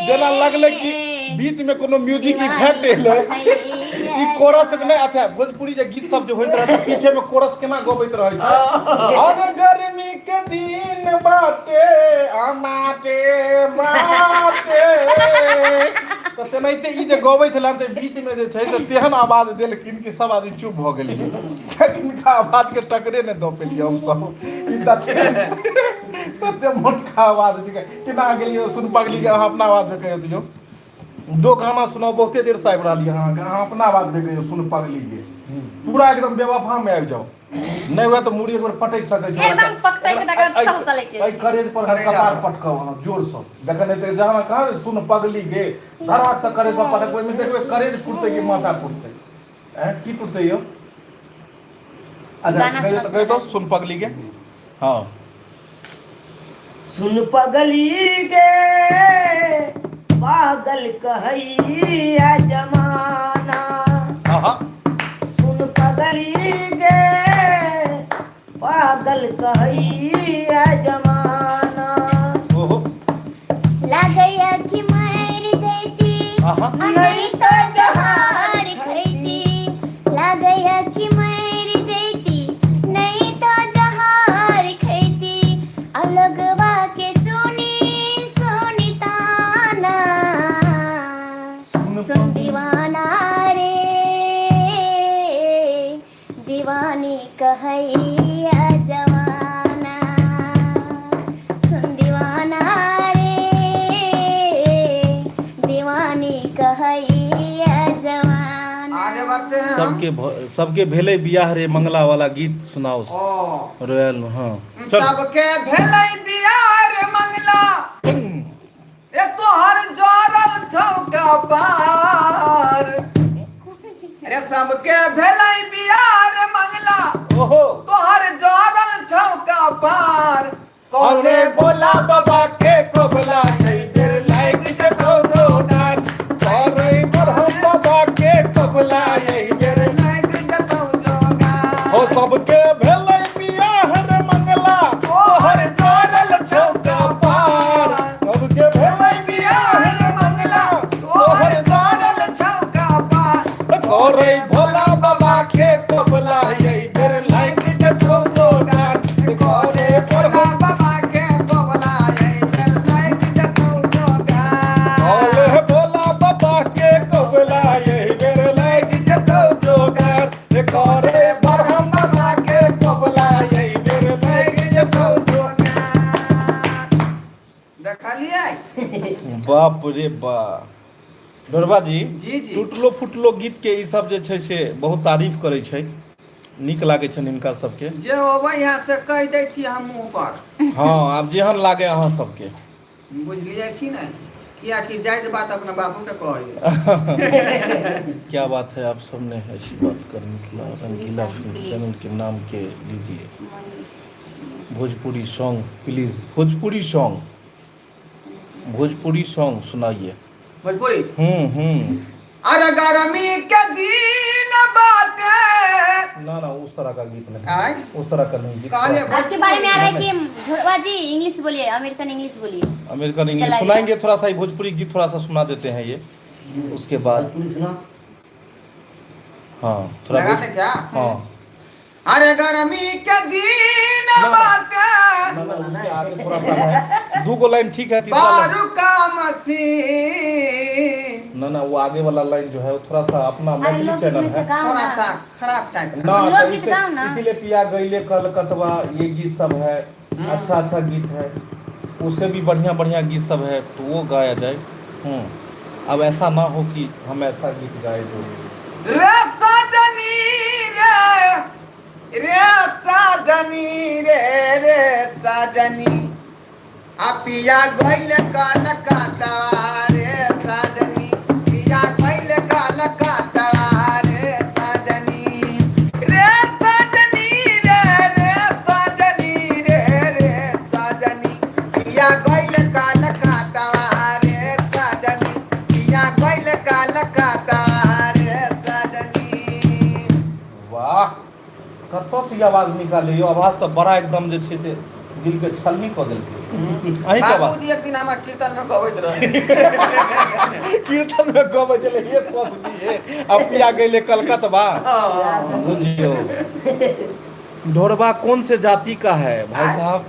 [SPEAKER 2] जेना लगलै कि बीच में कोनो म्यूजिक इफेक्ट एलै ई कोरस नहि अच्छा भोजपुरी जे गीत सब जे होइत रहै पीछे में कोरस केना गबैत रहै छै और गर्मी के दिन बाटे अमाटे बाटे तऽ तेनाहिते ई जे गबै छलै तऽ बीच में जे छै तऽ तेहन आवाज देलखिन कि सब आदमी चुप भऽ गेलियै हिनका आवाज के टकरे नहि दऽ पेलियै हमसब ई तते तते मोटका आवाज केना गेलियै सुन पगली अहाँ अपना आवाज में कहियो दियौ दो गाना सुनाउ बहुते देर से आबि रहल यऽ अहाँके अहाँ अपना आवाज में कहियौ सुन पगली के पूरा एकदम बेवफा में आबि जाउ नहि हुए तऽ मूड़ी एक बेर पटकि सकै छी
[SPEAKER 4] एकदम पटकि के तकर चल चलै के
[SPEAKER 2] एहि करेज पर कपार पटकब अहाँ जोर से जखन एते जहाँ कहाँ सुन पगली के धड़ाक से करेज पर पटकबै ओहिमे देखबै करेज फुटतै कि माथा फुटतै ऐं की टूटतै यौ अच्छा
[SPEAKER 4] गाना
[SPEAKER 2] कहियो
[SPEAKER 4] सुनाउ,
[SPEAKER 2] कहियो
[SPEAKER 4] सुनाउ।
[SPEAKER 2] सुन पगली के हँ
[SPEAKER 3] सुन पगली गे पागल कहैया जमाना
[SPEAKER 2] आहा
[SPEAKER 3] सुन पगली गे पागल कहैया जमाना
[SPEAKER 2] ओहो
[SPEAKER 4] लागैया कि मरि जैती
[SPEAKER 2] आहा
[SPEAKER 4] आ नहीं तो जहर खैती लागैया कि मरि जैती नहीं तो जहर खैती अलगवा के सुनी सुनी ताना सुन दीवाना रे दीवानी कहैया जवाना सुन दीवाना रे दीवानी कहैया जवाना
[SPEAKER 1] आगे बढ़ते हैं हम
[SPEAKER 2] सबके सबके भेलै बियाह रे मंगला वाला गीत सुनाओ
[SPEAKER 1] ओ
[SPEAKER 2] रॉयल हाँ चल
[SPEAKER 1] सबके भेलै बियाह रे मंगला ए तोहर जरल छौ कपार। अरे सबके भेलै बियाह रे मंगला,
[SPEAKER 2] ओहो,
[SPEAKER 1] तोहर जरल छौ कपार।
[SPEAKER 2] अरे भोला बाबा के कोबला एहि बेर लागि जेतौ जोगार। अरे ब्रह्म बाबा के कोबला एहि बेर
[SPEAKER 1] लागि जेतौ जोगार।
[SPEAKER 2] हो सबके भेलै बियाह रे मंगला,
[SPEAKER 1] तोहर जरल छौ
[SPEAKER 2] कपार।
[SPEAKER 1] कपार।
[SPEAKER 2] सबके भेलै
[SPEAKER 1] बियाह रे मंगला, तोहर जरल छौ कपार।
[SPEAKER 2] करे भोला बाबा के कोबला एहि बेर लागि जेतौ जोगार। करे
[SPEAKER 1] भोला बाबा के कोबला एहि बेर लागि जेतौ जोगार।
[SPEAKER 2] करे भोला बाबा के कोबला एहि बेर लागि जेतौ जोगार। करे
[SPEAKER 1] ब्रह्म बाबा के
[SPEAKER 2] कोबला एहि बेर लागि जेतौ
[SPEAKER 1] जोगार। देखलियै?
[SPEAKER 2] बाप रे बा, ढोरबा जी।
[SPEAKER 1] जी जी।
[SPEAKER 2] टूटलो फुटलो गीत के ई सब जे छै से बहुत तारीफ करै छै, नीक लागै छनि हिनका सबके।
[SPEAKER 1] जे अबै है से कहि दै छी हम मुँह पर।
[SPEAKER 2] हँ, आब जेहन लागे अहाँ सबके।
[SPEAKER 1] बुझलियै कि नहि? कियाकि जायज बात अपना बाबू के कहै।
[SPEAKER 2] क्या बात है, आप सबने ऐसी बात कर मिथिला रंगीला फिल्म चैनल के नाम के लीजिए।
[SPEAKER 4] Manish.
[SPEAKER 2] Bhojpuri song please, Bhojpuri song, Bhojpuri song सुनाइए।
[SPEAKER 1] भोजपुरी?
[SPEAKER 2] हम्म।
[SPEAKER 1] अरे गर्मी के दिन बाटे।
[SPEAKER 2] ना ना, उस तरह का गीत नहीं।
[SPEAKER 1] आय?
[SPEAKER 2] उस तरह का नहीं गीत।
[SPEAKER 1] कहलिए।
[SPEAKER 4] आपके बारे में आ रहा है कि ढोरवा जी इंग्लिश बोलिए, अमेरिकन इंग्लिश बोलिए।
[SPEAKER 2] अमेरिकन इंग्लिश
[SPEAKER 4] चला गया।
[SPEAKER 2] सुनाएंगे, थोड़ा सा ही भोजपुरी गीत थोड़ा सा सुना देते हैं ये, उसके बाद।
[SPEAKER 3] भोजपुरी सुना।
[SPEAKER 2] हाँ, थोड़ा
[SPEAKER 1] लगा दे क्या?
[SPEAKER 2] हाँ।
[SPEAKER 1] अरे गर्मी के दिन
[SPEAKER 2] ना।
[SPEAKER 1] बाटे।
[SPEAKER 2] ना ना, उसके आगे थोड़ा सा है, दो गो लाइन ठीक है, तीसरा लाइन
[SPEAKER 1] बारू का मशीन।
[SPEAKER 2] ना ना, वो आगे वाला लाइन जो है वो थोड़ा सा अपना
[SPEAKER 4] अरे
[SPEAKER 2] मैथिली
[SPEAKER 4] लोकगीत
[SPEAKER 2] चैनल
[SPEAKER 4] में से
[SPEAKER 2] है।
[SPEAKER 4] गाओ
[SPEAKER 1] थोड़ा
[SPEAKER 4] ना।
[SPEAKER 1] सा खराब टाइप।
[SPEAKER 2] ना तो
[SPEAKER 4] लोकगीत गाओ ना।
[SPEAKER 2] इसीलिए पिया गईले कलकतवा, ये गीत सब है, अच्छा अच्छा गीत है, उससे भी बढ़िया बढ़िया गीत सब है, तो वो गाया जाए। अब ऐसा ना हो कि हम ऐसा गीत गाए जो
[SPEAKER 1] रे सजनी रे, रे सजनी रे, रे सजनी, आ पिया गइल कलकत्ता रे सजनी, पिया गइल कलकत्ता रे सजनी, रे सजनी रे, रे सजनी रे, रे सजनी, पिया गइल कलकत्ता रे सजनी, पिया गइल कलकत्ता रे सजनी।
[SPEAKER 2] वाह, कतऽ से ई आवाज निकाले? यो आवाज तऽ बड़ा एकदम जे छै से दिल के छलनी कऽ देलकै अहीं के आवाज।
[SPEAKER 1] बाबूजी एक दिन हमर कीर्तन में गबैत रहे।
[SPEAKER 2] कीर्तन में गबै छलै, हे सजनी हे, अब पिया गइले कलकतबा। बुझियौ, ढोरबा कौन से जाति का है भाई साहब,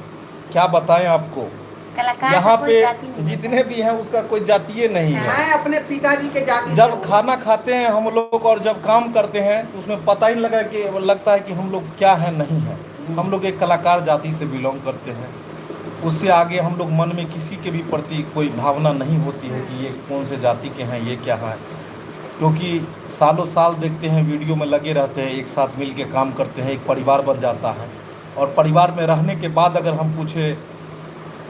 [SPEAKER 2] क्या बताएं आपको।
[SPEAKER 4] कलाकार
[SPEAKER 2] यहाँ
[SPEAKER 4] का
[SPEAKER 2] पे
[SPEAKER 4] कोई जाति नहीं।
[SPEAKER 2] जितने भी हैं उसका कोई जातीय नहीं है।
[SPEAKER 1] मैं अपने पिताजी के जाति से
[SPEAKER 2] जब
[SPEAKER 1] हूँ।
[SPEAKER 2] खाना खाते हैं हम लोग और जब काम करते हैं तो उसमें पता ही नहीं लगा कि लगता है कि हम लोग क्या है नहीं है। हम लोग एक कलाकार जाति से बिलोंग करते हैं, उससे आगे हम लोग मन में किसी के भी प्रति कोई भावना नहीं होती है कि ये कौन से जाति के हैं, ये क्या है, क्योंकि सालों साल देखते हैं, वीडियो में लगे रहते हैं, एक साथ मिल के काम करते हैं, एक परिवार बन जाता है। और परिवार में रहने के बाद अगर हम पूछे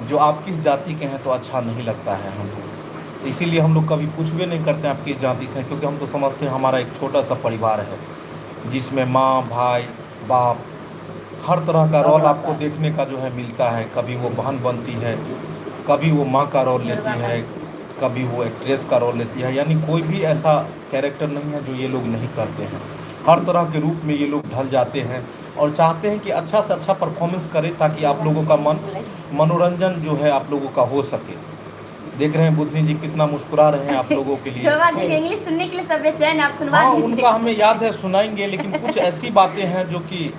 [SPEAKER 2] जो आप किस जाति के हैं तो अच्छा नहीं लगता है हमको। इसीलिए हम लोग कभी पूछबे नहीं करते हैं आप किस जाति से हैं, क्योंकि हम तो समझते हैं हमारा एक छोटा सा परिवार है जिसमें माँ, भाई, बाप, हर तरह का रोल आपको देखने का जो है मिलता है। कभी वो बहन बनती है, कभी वो माँ का रोल लेती है, कभी वो एक्ट्रेस का रोल लेती है, यानी कोई भी ऐसा कैरेक्टर नहीं है जो ये लोग नहीं करते हैं। हर तरह के रूप में ये लोग ढल जाते हैं और चाहते हैं कि अच्छा से अच्छा परफॉर्मेंस करें ताकि आप लोगों का मन मनोरंजन जो है आप लोगों का हो सके। देख रहे हैं बुधनी जी कितना मुस्कुरा रहे हैं आप लोगों के लिए।
[SPEAKER 4] ढोरवा जी के इंग्लिश सुनने के लिए सब बेचैन, आप सुनवा
[SPEAKER 2] हाँ,
[SPEAKER 4] दीजिए।
[SPEAKER 2] उनका हमें याद है, सुनाएंगे, लेकिन कुछ ऐसी बातें हैं जो कि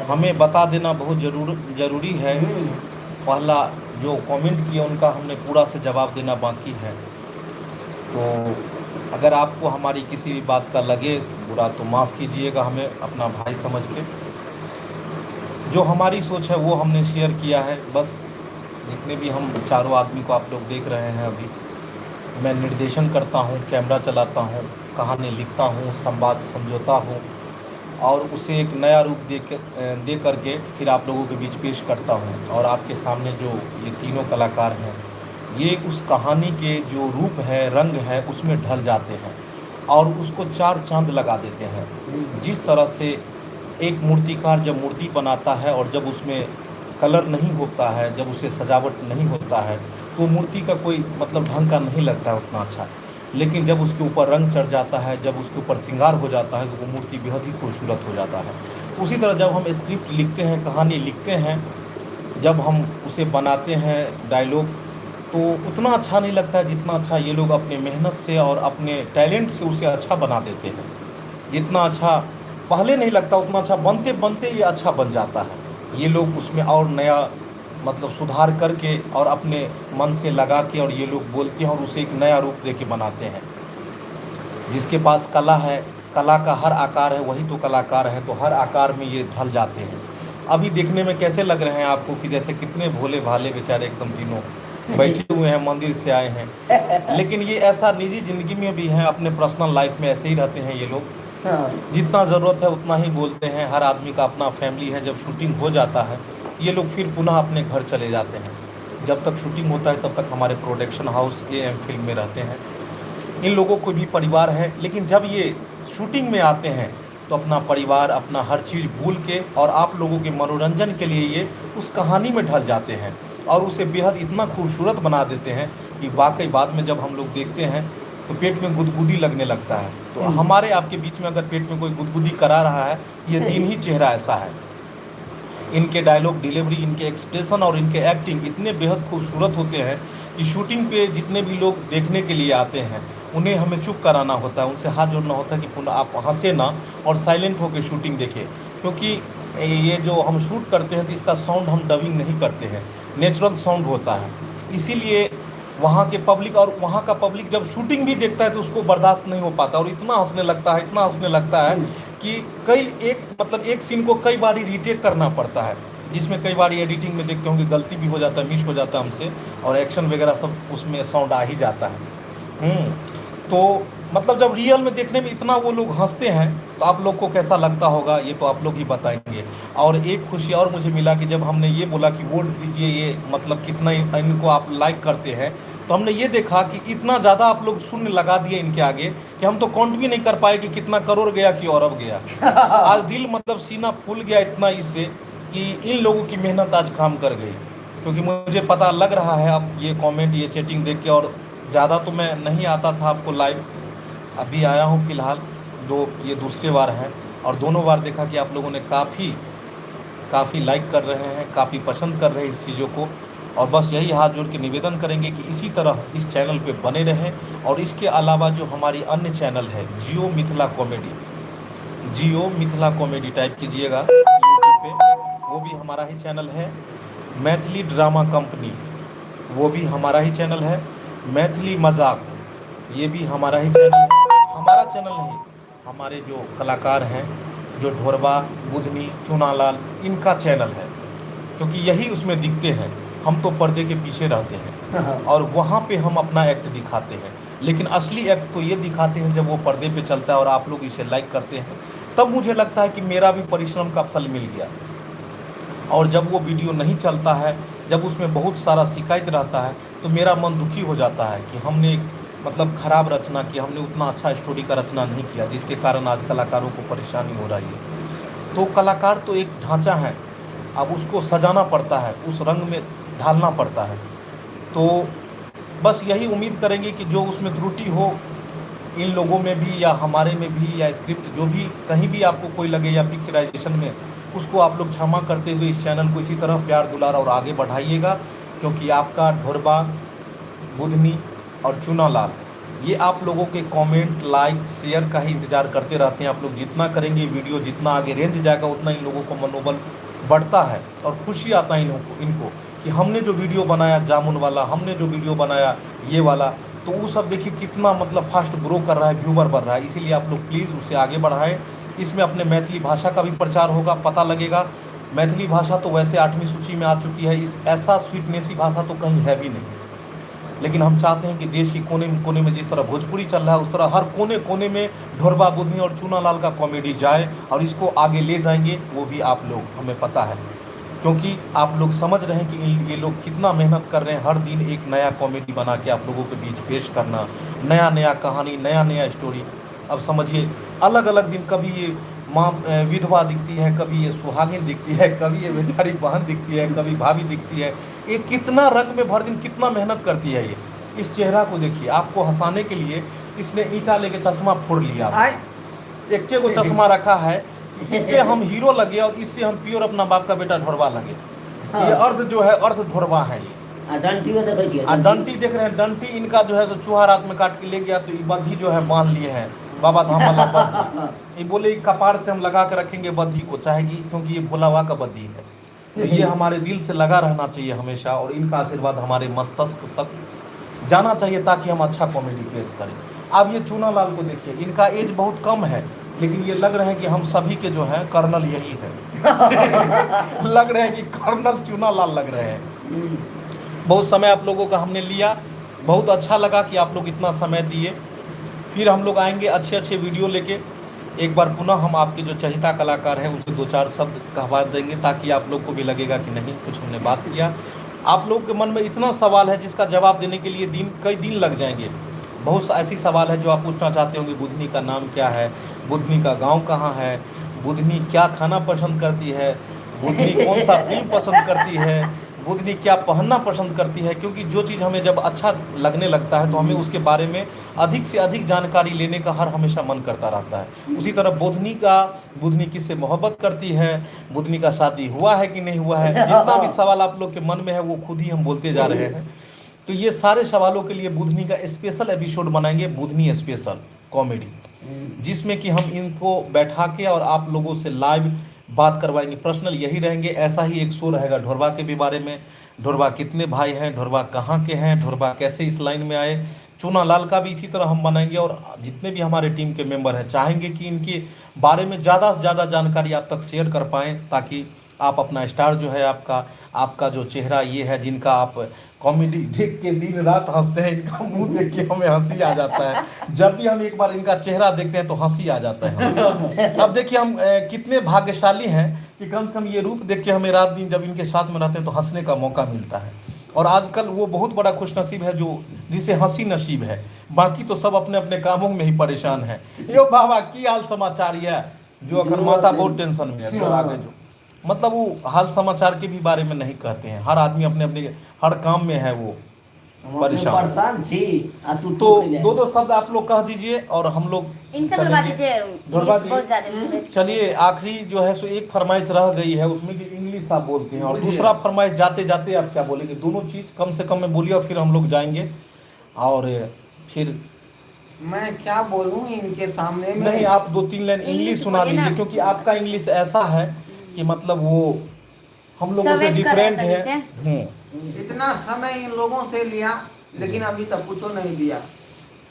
[SPEAKER 2] हमें बता देना बहुत जरूरी है। पहला जो कमेंट किया उनका हमने पूरा से जवाब देना बाकी है। तो अगर आपको हमारी किसी भी बात का लगे बुरा तो माफ़ कीजिएगा हमें अपना भाई समझ के। जो हमारी सोच है वो हमने शेयर किया है। बस जितने भी हम चारों आदमी को आप लोग देख रहे हैं अभी, मैं निर्देशन करता हूँ, कैमरा चलाता हूँ, कहानी लिखता हूँ, संवाद समझौता हूँ और उसे एक नया रूप दे करके फिर आप लोगों के बीच पेश करता हूँ। और आपके सामने जो ये तीनों कलाकार हैं, ये उस कहानी के जो रूप है, रंग है, उसमें ढल जाते हैं और उसको चार चांद लगा देते हैं। जिस तरह से एक मूर्तिकार जब मूर्ति बनाता है और जब उसमें कलर नहीं होता है, जब उसे सजावट नहीं होता है, तो मूर्ति का कोई मतलब ढंग का नहीं लगता है उतना अच्छा। लेकिन जब उसके ऊपर रंग चढ़ जाता है, जब उसके ऊपर श्रृंगार हो जाता है, तो वो मूर्ति बेहद ही खूबसूरत हो जाता है। उसी तरह जब हम स्क्रिप्ट लिखते हैं, कहानी लिखते हैं, जब हम उसे बनाते हैं डायलॉग, तो उतना अच्छा नहीं लगता है जितना अच्छा ये लोग अपने मेहनत से और अपने टैलेंट से उसे अच्छा बना देते हैं। जितना अच्छा पहले नहीं लगता उतना अच्छा बनते बनते ये अच्छा बन जाता है। ये लोग उसमें और नया मतलब सुधार करके और अपने मन से लगा के और ये लोग बोलते हैं और उसे एक नया रूप दे के बनाते हैं। जिसके पास कला है, कला का हर आकार है, वही तो कलाकार है, तो हर आकार में ये ढल जाते हैं। अभी देखने में कैसे लग रहे हैं आपको कि जैसे कितने भोले भाले बेचारे एकदम तीनों बैठे हुए हैं, मंदिर से आए हैं, लेकिन ये ऐसा निजी ज़िंदगी में भी है, अपने पर्सनल लाइफ में ऐसे ही रहते हैं ये लोग। जितना ज़रूरत है उतना ही बोलते हैं। हर आदमी का अपना फैमिली है, जब शूटिंग हो जाता है ये लोग फिर पुनः अपने घर चले जाते हैं। जब तक शूटिंग होता है तब तक हमारे production house A M film में रहते हैं। इन लोगों को भी परिवार है, लेकिन जब ये शूटिंग में आते हैं तो अपना परिवार, अपना हर चीज़ भूल के और आप लोगों के मनोरंजन के लिए ये उस कहानी में ढल जाते हैं और उसे बेहद इतना खूबसूरत बना देते हैं कि वाकई बाद में जब हम लोग देखते हैं तो पेट में गुदगुदी लगने लगता है। तो हमारे आपके बीच में अगर पेट में कोई गुदगुदी करा रहा है, ये तीन ही चेहरा ऐसा है। इनके डायलॉग डिलीवरी, इनके एक्सप्रेशन और इनके एक्टिंग इतने बेहद खूबसूरत होते हैं कि शूटिंग पे जितने भी लोग देखने के लिए आते हैं उन्हें हमें चुप कराना होता है, उनसे हाथ जोड़ना होता है कि पुनः आप हंसे ना और साइलेंट होकर शूटिंग देखें, क्योंकि ये जो हम शूट करते हैं तो इसका साउंड हम डबिंग नहीं करते हैं, नेचुरल साउंड होता है। इसीलिए वहाँ के पब्लिक और वहाँ का पब्लिक जब शूटिंग भी देखता है तो उसको बर्दाश्त नहीं हो पाता और इतना हंसने लगता है, इतना हंसने लगता है कि कई एक मतलब एक सीन को कई बार रिटेक करना पड़ता है, जिसमें कई बार एडिटिंग में देखते होंगे गलती भी हो जाता है, मिस हो जाता है हमसे और एक्शन वगैरह सब उसमें साउंड आ ही जाता है। तो मतलब जब रियल में देखने में इतना वो लोग हंसते हैं तो आप लोग को कैसा लगता होगा ये तो आप लोग ही बताएंगे। और एक खुशी और मुझे मिला कि जब हमने ये बोला कि वोट दीजिए, ये मतलब कितना इनको आप लाइक करते हैं, तो हमने ये देखा कि इतना ज़्यादा आप लोग शून्य लगा दिए इनके आगे कि हम तो काउंट भी नहीं कर पाए कि कितना करोड़ गया कि अरब गया। आज दिल मतलब सीना फूल गया इतना इससे कि इन लोगों की मेहनत आज काम कर गई, क्योंकि मुझे पता लग रहा है अब ये कमेंट ये चैटिंग देख के। और ज़्यादा तो मैं नहीं आता था आपको लाइव, अभी आया हूँ फिलहाल, दो ये दूसरे बार है और दोनों बार देखा कि आप लोगों ने काफ़ी काफ़ी लाइक कर रहे हैं, काफ़ी पसंद कर रहे हैं इस चीज़ों को। और बस यही हाथ जोड़ के निवेदन करेंगे कि इसी तरह इस चैनल पे बने रहें। और इसके अलावा जो हमारी अन्य चैनल है Jio Mithila comedy, Jio Mithila comedy type कीजिएगा यूट्यूब पे, वो भी हमारा ही चैनल है। मैथिली ड्रामा कंपनी, वो भी हमारा ही चैनल है। मैथिली मजाक, ये भी हमारा ही चैनल है। हमारा चैनल नहीं, हमारे जो कलाकार हैं, जो ढोरबा, बुधनी, चुनालाल, इनका चैनल है, क्योंकि यही उसमें दिखते हैं। हम तो पर्दे के पीछे रहते हैं और वहाँ पे हम अपना एक्ट दिखाते हैं, लेकिन असली एक्ट तो ये दिखाते हैं जब वो पर्दे पे चलता है और आप लोग इसे लाइक करते हैं, तब मुझे लगता है कि मेरा भी परिश्रम का फल मिल गया। और जब वो वीडियो नहीं चलता है, जब उसमें बहुत सारा शिकायत रहता है, तो मेरा मन दुखी हो जाता है कि हमने मतलब खराब रचना की, हमने उतना अच्छा स्टोरी का रचना नहीं किया, जिसके कारण आज कलाकारों को परेशानी हो रही है। तो कलाकार तो एक ढांचा है, अब उसको सजाना पड़ता है, उस रंग में ढालना पड़ता है। तो बस यही उम्मीद करेंगे कि जो उसमें त्रुटि हो इन लोगों में भी या हमारे में भी या स्क्रिप्ट जो भी कहीं भी आपको कोई लगे या पिक्चराइजेशन में, उसको आप लोग क्षमा करते हुए इस चैनल को इसी तरह प्यार दुलार और आगे बढ़ाइएगा, क्योंकि आपका ढोरबा, बुधनी और चुनालाल ये आप लोगों के कमेंट, लाइक, शेयर का ही इंतज़ार करते रहते हैं। आप लोग जितना करेंगे वीडियो जितना आगे रेंज जाएगा उतना इन लोगों को मनोबल बढ़ता है और खुशी आता है इनको कि हमने जो वीडियो बनाया जामुन वाला, हमने जो वीडियो बनाया ये वाला, तो वो सब देखिए कितना मतलब फास्ट ग्रो कर रहा है, व्यूवर बढ़ रहा है। इसीलिए आप लोग प्लीज़ उसे आगे बढ़ाएं। इसमें अपने मैथिली भाषा का भी प्रचार होगा, पता लगेगा। मैथिली भाषा तो वैसे 8वीं सूची में आ चुकी है, इस ऐसा स्वीटनेसी भाषा तो कहीं है भी नहीं, लेकिन हम चाहते हैं कि देश के कोने कोने में जिस तरह भोजपुरी चल रहा है उस तरह हर कोने कोने में ढोरबा, बुधनी और चूनालाल का कॉमेडी जाए और इसको आगे ले जाएंगे वो भी आप लोग, हमें पता है। क्योंकि आप लोग समझ रहे हैं कि ये लोग कितना मेहनत कर रहे हैं, हर दिन एक नया कॉमेडी बना के आप लोगों के बीच पेश करना, नया नया कहानी, नया नया स्टोरी। अब समझिए अलग अलग दिन कभी ये माँ विधवा दिखती है, कभी ये सुहागिन दिखती है, कभी ये बेचारी बहन दिखती है, कभी भाभी दिखती है। ये कितना रंग में भर दिन कितना मेहनत करती है ये। इस चेहरा को देखिए, आपको हंसाने के लिए इसने ईंटा लेके चश्मा फोड़ लिया। एक को चश्मा रखा है, इससे हम हीरो लगे और इससे हम प्योर अपना बाप का बेटा ढोरबा लगे। ये अर्ध जो है अर्ध ढोरबा है ये।
[SPEAKER 3] आ डंटियो देखै छियै।
[SPEAKER 2] आ डंटी देख रहे हैं, डंटी इनका जो है सो चूहा रात में काट के ले गया, तो ये बद्धी जो है बांध लिए हैं बाबा धाम वाला बद्धी। ये बोले कपार से हम लगा के रखेंगे बद्धी को, चाहेगी क्योंकि ये भोला बाबा का बद्धी है, तो ये हमारे दिल से लगा रहना चाहिए हमेशा और इनका आशीर्वाद हमारे मस्तिष्क तक जाना चाहिए ताकि हम अच्छा कॉमेडी पेश करें। अब ये चूना लाल को देखिए, इनका एज बहुत कम है लेकिन ये लग रहा है कि हम सभी के जो हैं कर्नल यही है। लग रहे हैं कि कर्नल चूना लाल लग रहे हैं। बहुत समय आप लोगों का हमने लिया, बहुत अच्छा लगा कि आप लोग इतना समय दिए। फिर हम लोग आएंगे अच्छे अच्छे वीडियो लेके। एक बार पुनः हम आपके जो चहिता कलाकार हैं उनसे दो चार शब्द कहवा देंगे ताकि आप लोग को भी लगेगा कि नहीं कुछ हमने बात किया। आप लोग के मन में इतना सवाल है जिसका जवाब देने के लिए दिन कई दिन लग जाएंगे। बहुत ऐसी सवाल है जो आप पूछना चाहते होंगे, बुधनी का नाम क्या है, बुधनी का गांव कहाँ है, बुधनी क्या खाना पसंद करती है, बुधनी कौन सा फिल्म पसंद करती है, बुधनी क्या पहनना पसंद करती है। क्योंकि जो चीज़ हमें जब अच्छा लगने लगता है तो हमें उसके बारे में अधिक से अधिक जानकारी लेने का हर हमेशा मन करता रहता है। उसी तरह बुधनी का, बुधनी किससे मोहब्बत करती है, बुधनी का शादी हुआ है कि नहीं हुआ है, जितना भी सवाल आप लोग के मन में है वो खुद ही हम बोलते जा रहे हैं। तो ये सारे सवालों के लिए बुधनी का स्पेशल एपिसोड बनाएंगे, बुधनी स्पेशल कॉमेडी, जिसमें कि हम इनको बैठा के और आप लोगों से लाइव बात करवाएंगे। पर्सनल यही रहेंगे। ऐसा ही एक शो रहेगा ढोरबा के भी बारे में, ढोरबा कितने भाई हैं, ढोरबा कहाँ के हैं, ढोरबा कैसे इस लाइन में आए। चूना लाल का भी इसी तरह हम बनाएंगे और जितने भी हमारे टीम के मेंबर हैं चाहेंगे कि इनके बारे में ज़्यादा से ज़्यादा जानकारी आप तक शेयर कर पाएँ, ताकि आप अपना स्टार जो है आपका आपका जो चेहरा ये है जिनका आप कॉमेडी देख के दिन रात हंसते हैं, इनका मुंह देख के हमें हंसी आ जाता है। जब भी हम एक बार इनका चेहरा देखते हैं तो हंसी आ जाता है हमें। अब देखिए हम कितने भाग्यशाली हैं कि कम से कम ये रूप देख के हमें रात दिन जब इनके साथ में रहते हैं तो हंसने का मौका मिलता है। और आजकल वो बहुत बड़ा खुशनसीब है जो जिसे हंसी नसीब है, बाकी तो सब अपने अपने कामों में ही परेशान है। यो बाबा की हाल समाचार है जो अखन माता बहुत टेंशन में है, तो आगे जो मतलब वो हाल समाचार के भी बारे में नहीं कहते हैं। हर आदमी अपने अपने हर काम में है वो
[SPEAKER 3] हम अपने
[SPEAKER 2] परेशान।
[SPEAKER 3] परेशान छी आ तू
[SPEAKER 2] तो दो दो शब्द आप लोग कह दीजिए और हम लोग
[SPEAKER 4] इनसे बुलवा
[SPEAKER 2] चलेंगे।
[SPEAKER 4] दीजिए,
[SPEAKER 2] धोरबा
[SPEAKER 4] इंग्लिश
[SPEAKER 2] जी।
[SPEAKER 4] बहुत ज्यादा।
[SPEAKER 2] चलिए आखिरी जो है सो एक फरमाइश रह गई है उसमें कि इंग्लिश आप बोलते हैं और दूसरा फरमाइश जाते जाते आप क्या बोलेंगे, दोनों चीज कम से कम में बोलिए और फिर हम लोग जाएंगे। और फिर
[SPEAKER 1] मैं क्या बोलूं इनके सामने में?
[SPEAKER 2] नहीं, आप दो तीन लाइन इंग्लिश
[SPEAKER 4] इंग्लिश
[SPEAKER 2] सुना
[SPEAKER 4] बोलिए
[SPEAKER 2] दीजिए
[SPEAKER 4] ना।
[SPEAKER 2] क्योंकि आपका इंग्लिश ऐसा है कि मतलब वो हम लोगों
[SPEAKER 4] सब
[SPEAKER 2] से
[SPEAKER 4] वेट कर रहा
[SPEAKER 2] डिफरेंट
[SPEAKER 4] था
[SPEAKER 2] है।
[SPEAKER 4] जैसे।
[SPEAKER 1] इतना समय इन लोगों से लिया लेकिन अभी तक कुछ नहीं दिया।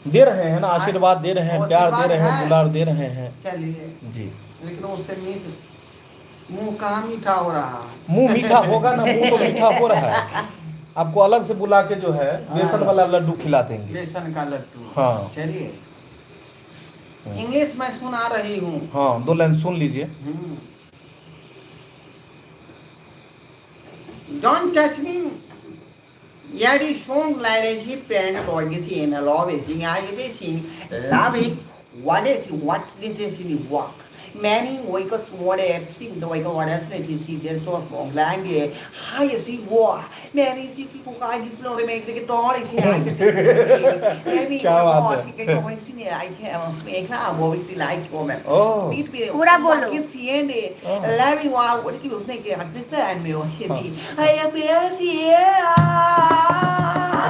[SPEAKER 2] दे रहे हैं ना, आशीर्वाद दे रहे हैं, प्यार दे रहे हैं,
[SPEAKER 1] है।
[SPEAKER 2] दुलार दे रहे हैं
[SPEAKER 1] चलिए
[SPEAKER 2] जी।
[SPEAKER 1] लेकिन उससे मीठ मुंह कहाँ मीठा हो रहा है?
[SPEAKER 2] मुंह मीठा होगा ना, मुंह तो मीठा हो रहा है। आपको अलग से बुला के जो है बेसन वाला लड्डू खिला देंगे।
[SPEAKER 1] बेसन का लड्डू।
[SPEAKER 2] हाँ।
[SPEAKER 1] चलिए इंग्लिश मैं सुना रही हूँ।
[SPEAKER 2] हाँ, दो लाइन सुन लीजिए।
[SPEAKER 1] Don't touch me. Yari song like pen dog in a love is in I is love it. What is what this is in work? Many wakes what I've seen the wake what else it is there's so long language. High see war. Many see people I just know they make the guitar is
[SPEAKER 2] क्या बात है। ओह
[SPEAKER 4] पूरा बोलो।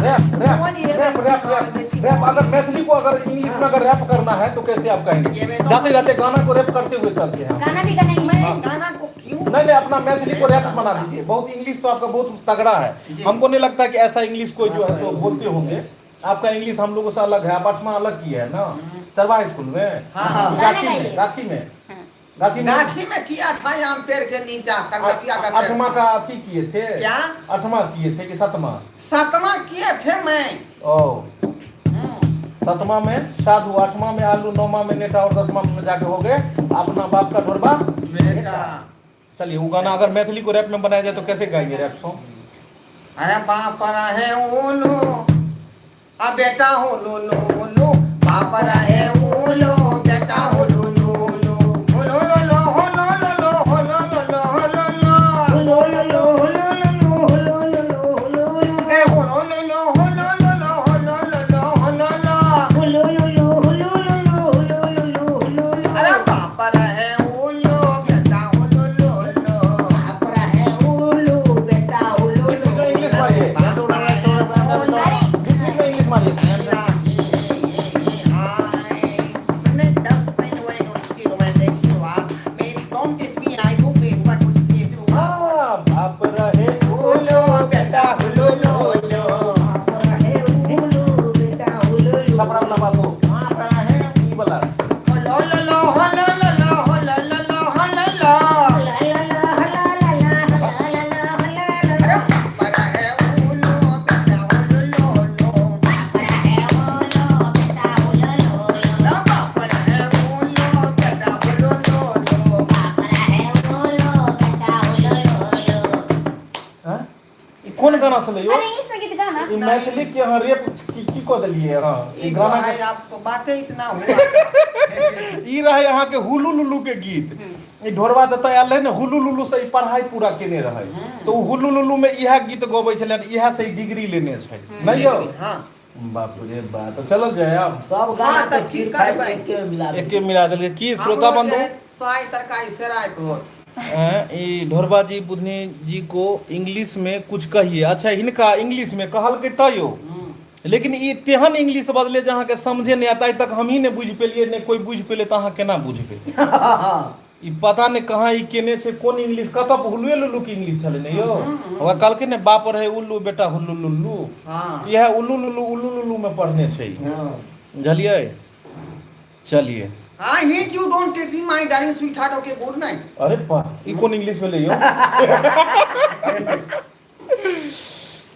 [SPEAKER 2] Rap rap rap rap rap rap. अगर मैथिली को अगर English में अगर रैप करना है तो कैसे आप कहेंगे? जाते जाते गाना को रैप करते हुए चलते हैं।
[SPEAKER 4] गाना भी गाना इंग्लिश में।
[SPEAKER 1] गाना को क्यों
[SPEAKER 2] नहीं नहीं, अपना मैथिली को रैप बना दीजिए। बहुत इंग्लिश तो आपका बहुत तगड़ा है, हमको नहीं लगता कि ऐसा इंग्लिश कोई जो है तो बोलते होंगे। आपका इंग्लिश हम लोगों से अलग है। आप आठवां अलग किया है ना चरवा स्कूल में?
[SPEAKER 1] हाँ।
[SPEAKER 2] गाछी
[SPEAKER 4] गाना
[SPEAKER 2] में,
[SPEAKER 4] गाइए।
[SPEAKER 2] गाछी में,
[SPEAKER 4] हाँ।
[SPEAKER 2] गाछी में,
[SPEAKER 1] गाछी में किया था यहाँ पेड़ के नीचा कलकतिया का पेड़।
[SPEAKER 2] आठवां का अथी किए थे
[SPEAKER 1] क्या?
[SPEAKER 2] आठवां किए थे कि सतमा?
[SPEAKER 1] सातवां किए थे मैं।
[SPEAKER 2] ओ सतमा में साधु, आठवां में आलू, नौवा में नेटा और दसवां में जाके हो गए अपना बाप का ढोरबा
[SPEAKER 1] बेटा।
[SPEAKER 2] चलिए वो गाना अगर मैथिली को रैप में बनाया जाए तो कैसे गाएंगे रैप सॉन्ग?
[SPEAKER 1] अरे बाप रहे ओलो आ बेटा हो लो लो लो, बाप रहे ओलो बेटा हो लो लो लो, हो लो लो लो, हो लो लो लो, हो लो लो लो, हो लो लो।
[SPEAKER 3] लो लो लो लो लो लो लो लो लो।
[SPEAKER 1] ए हो लो लो लो, हो लो लो लो, हो लो लो लो, हो लो लो।
[SPEAKER 3] लो लो लो लो लो लो लो लो लो।
[SPEAKER 1] अरे बाप रहे ओलो बेटा हो लो लो लो,
[SPEAKER 3] बाप रहे उल्लू बेटा उल्लू।
[SPEAKER 2] इंग्लिश मारिए, बीच में इंग्लिश मारिए। हाँ, बाप रहे
[SPEAKER 3] बाप रहे उल्लू बेटा उल्लू।
[SPEAKER 2] छपरा वाला बात हो, बाप रहे ई वाला।
[SPEAKER 3] ला ला ला ला ला ला ला ला ला ला ला। बाप रहे उल्लू बेटा उल्लू लो। बाप रहे उल्लू बेटा उल्लू लो।
[SPEAKER 2] हैं? ई कोन गाना छलै यौ?
[SPEAKER 4] अरे इंग्लिश में गीत गाना।
[SPEAKER 2] ई मैथिली के अहाँ रेप की की कऽ देलियै अहाँ ई गाना के?
[SPEAKER 1] आपको बातें इतना हुआ।
[SPEAKER 2] ई रहै अहाँके हुलू लुलू के गीत। ई ढोरबा जतऽ आयल रहै ने, हुलू लुलू से ई पढ़ाइ पूरा केने रहै, तऽ ओ हुलू लुलू मे इएह गीत गबै छलै, इएह से ई डिग्री लेने छै नहि यौ?
[SPEAKER 1] हाँ।
[SPEAKER 2] बाप रे बाप, तऽ चलल जाय आब।
[SPEAKER 3] सब गाना
[SPEAKER 1] हाँ,
[SPEAKER 3] के
[SPEAKER 1] तऽ
[SPEAKER 3] चीर
[SPEAKER 1] ठीक
[SPEAKER 3] फाड़
[SPEAKER 1] करबै।
[SPEAKER 3] के एके मिला देलकै।
[SPEAKER 2] एके मिला देलकै की श्रोता बंधु?
[SPEAKER 1] सोहाई तरकारी सेराय हो।
[SPEAKER 2] हैं, ई ढोरबा जी बुधनी जी को इंग्लिश में कुछ कहिए। अच्छा, हिनका इंग्लिश में कहलकै तैयो, लेकिन ई तेहन इंग्लिश बजले जे अहाँके समझे नहि आयत। आइ तक हमही नहि बुझि पेलियै, नहि कोइ बुझि पेलै, तऽ अहाँ केना बुझबै? ई पता नहि कहाँ ई केने छै, कोन इंग्लिश, कतऽ हुलुए लुल्लू के इंग्लिश छलै ने यौ? ओकरा कहलकै ने, बाप रहै उल्लू बेटा हुल्लू लुल्लू। इएह उल्लू लुल्लू उल्लू लुल्लू मे पढ़ने छै ई। बुझलियै? चलिए।
[SPEAKER 1] I hate you, don't kiss me, my darling sweetheart, okay, good night.
[SPEAKER 2] अरे वाह, ई कोन इंग्लिश भेलै यौ?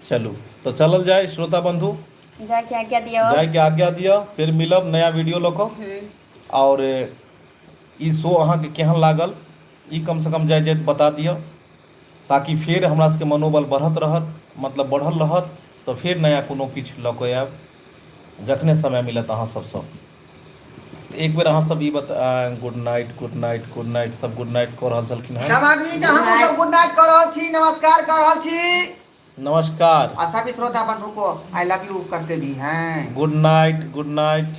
[SPEAKER 2] चलू तऽ चलल जाय श्रोता बंधु।
[SPEAKER 4] जाके आज्ञा दियो।
[SPEAKER 2] जायके आज्ञा दिअ, फेर मिलब नया वीडियो लऽ कऽ। आओर ई शो अहाँके केहन लागल, ई कमसँ कम जाइत जाइत बता दिअ, ताकि फेर हमरा सबके मनोबल बढ़त रहत, मतलब बढ़ल रहत, तऽ फेर नया कोनो किछु लऽ कऽ आयब जखने समय मिलत अहाँ सबसँ। तऽ एक बेर अहाँ सब ई बता, good night, good night, good night, सब गुड नाइट कऽ रहल छलखिन हँ।
[SPEAKER 1] सब आदमी के हम सब गुड नाइट कऽ रहल छी, नमस्कार कऽ रहल छी।
[SPEAKER 2] नमस्कार।
[SPEAKER 1] आ सभी श्रोता बंधु को I love you करते भी हैं।
[SPEAKER 2] Good night, good night.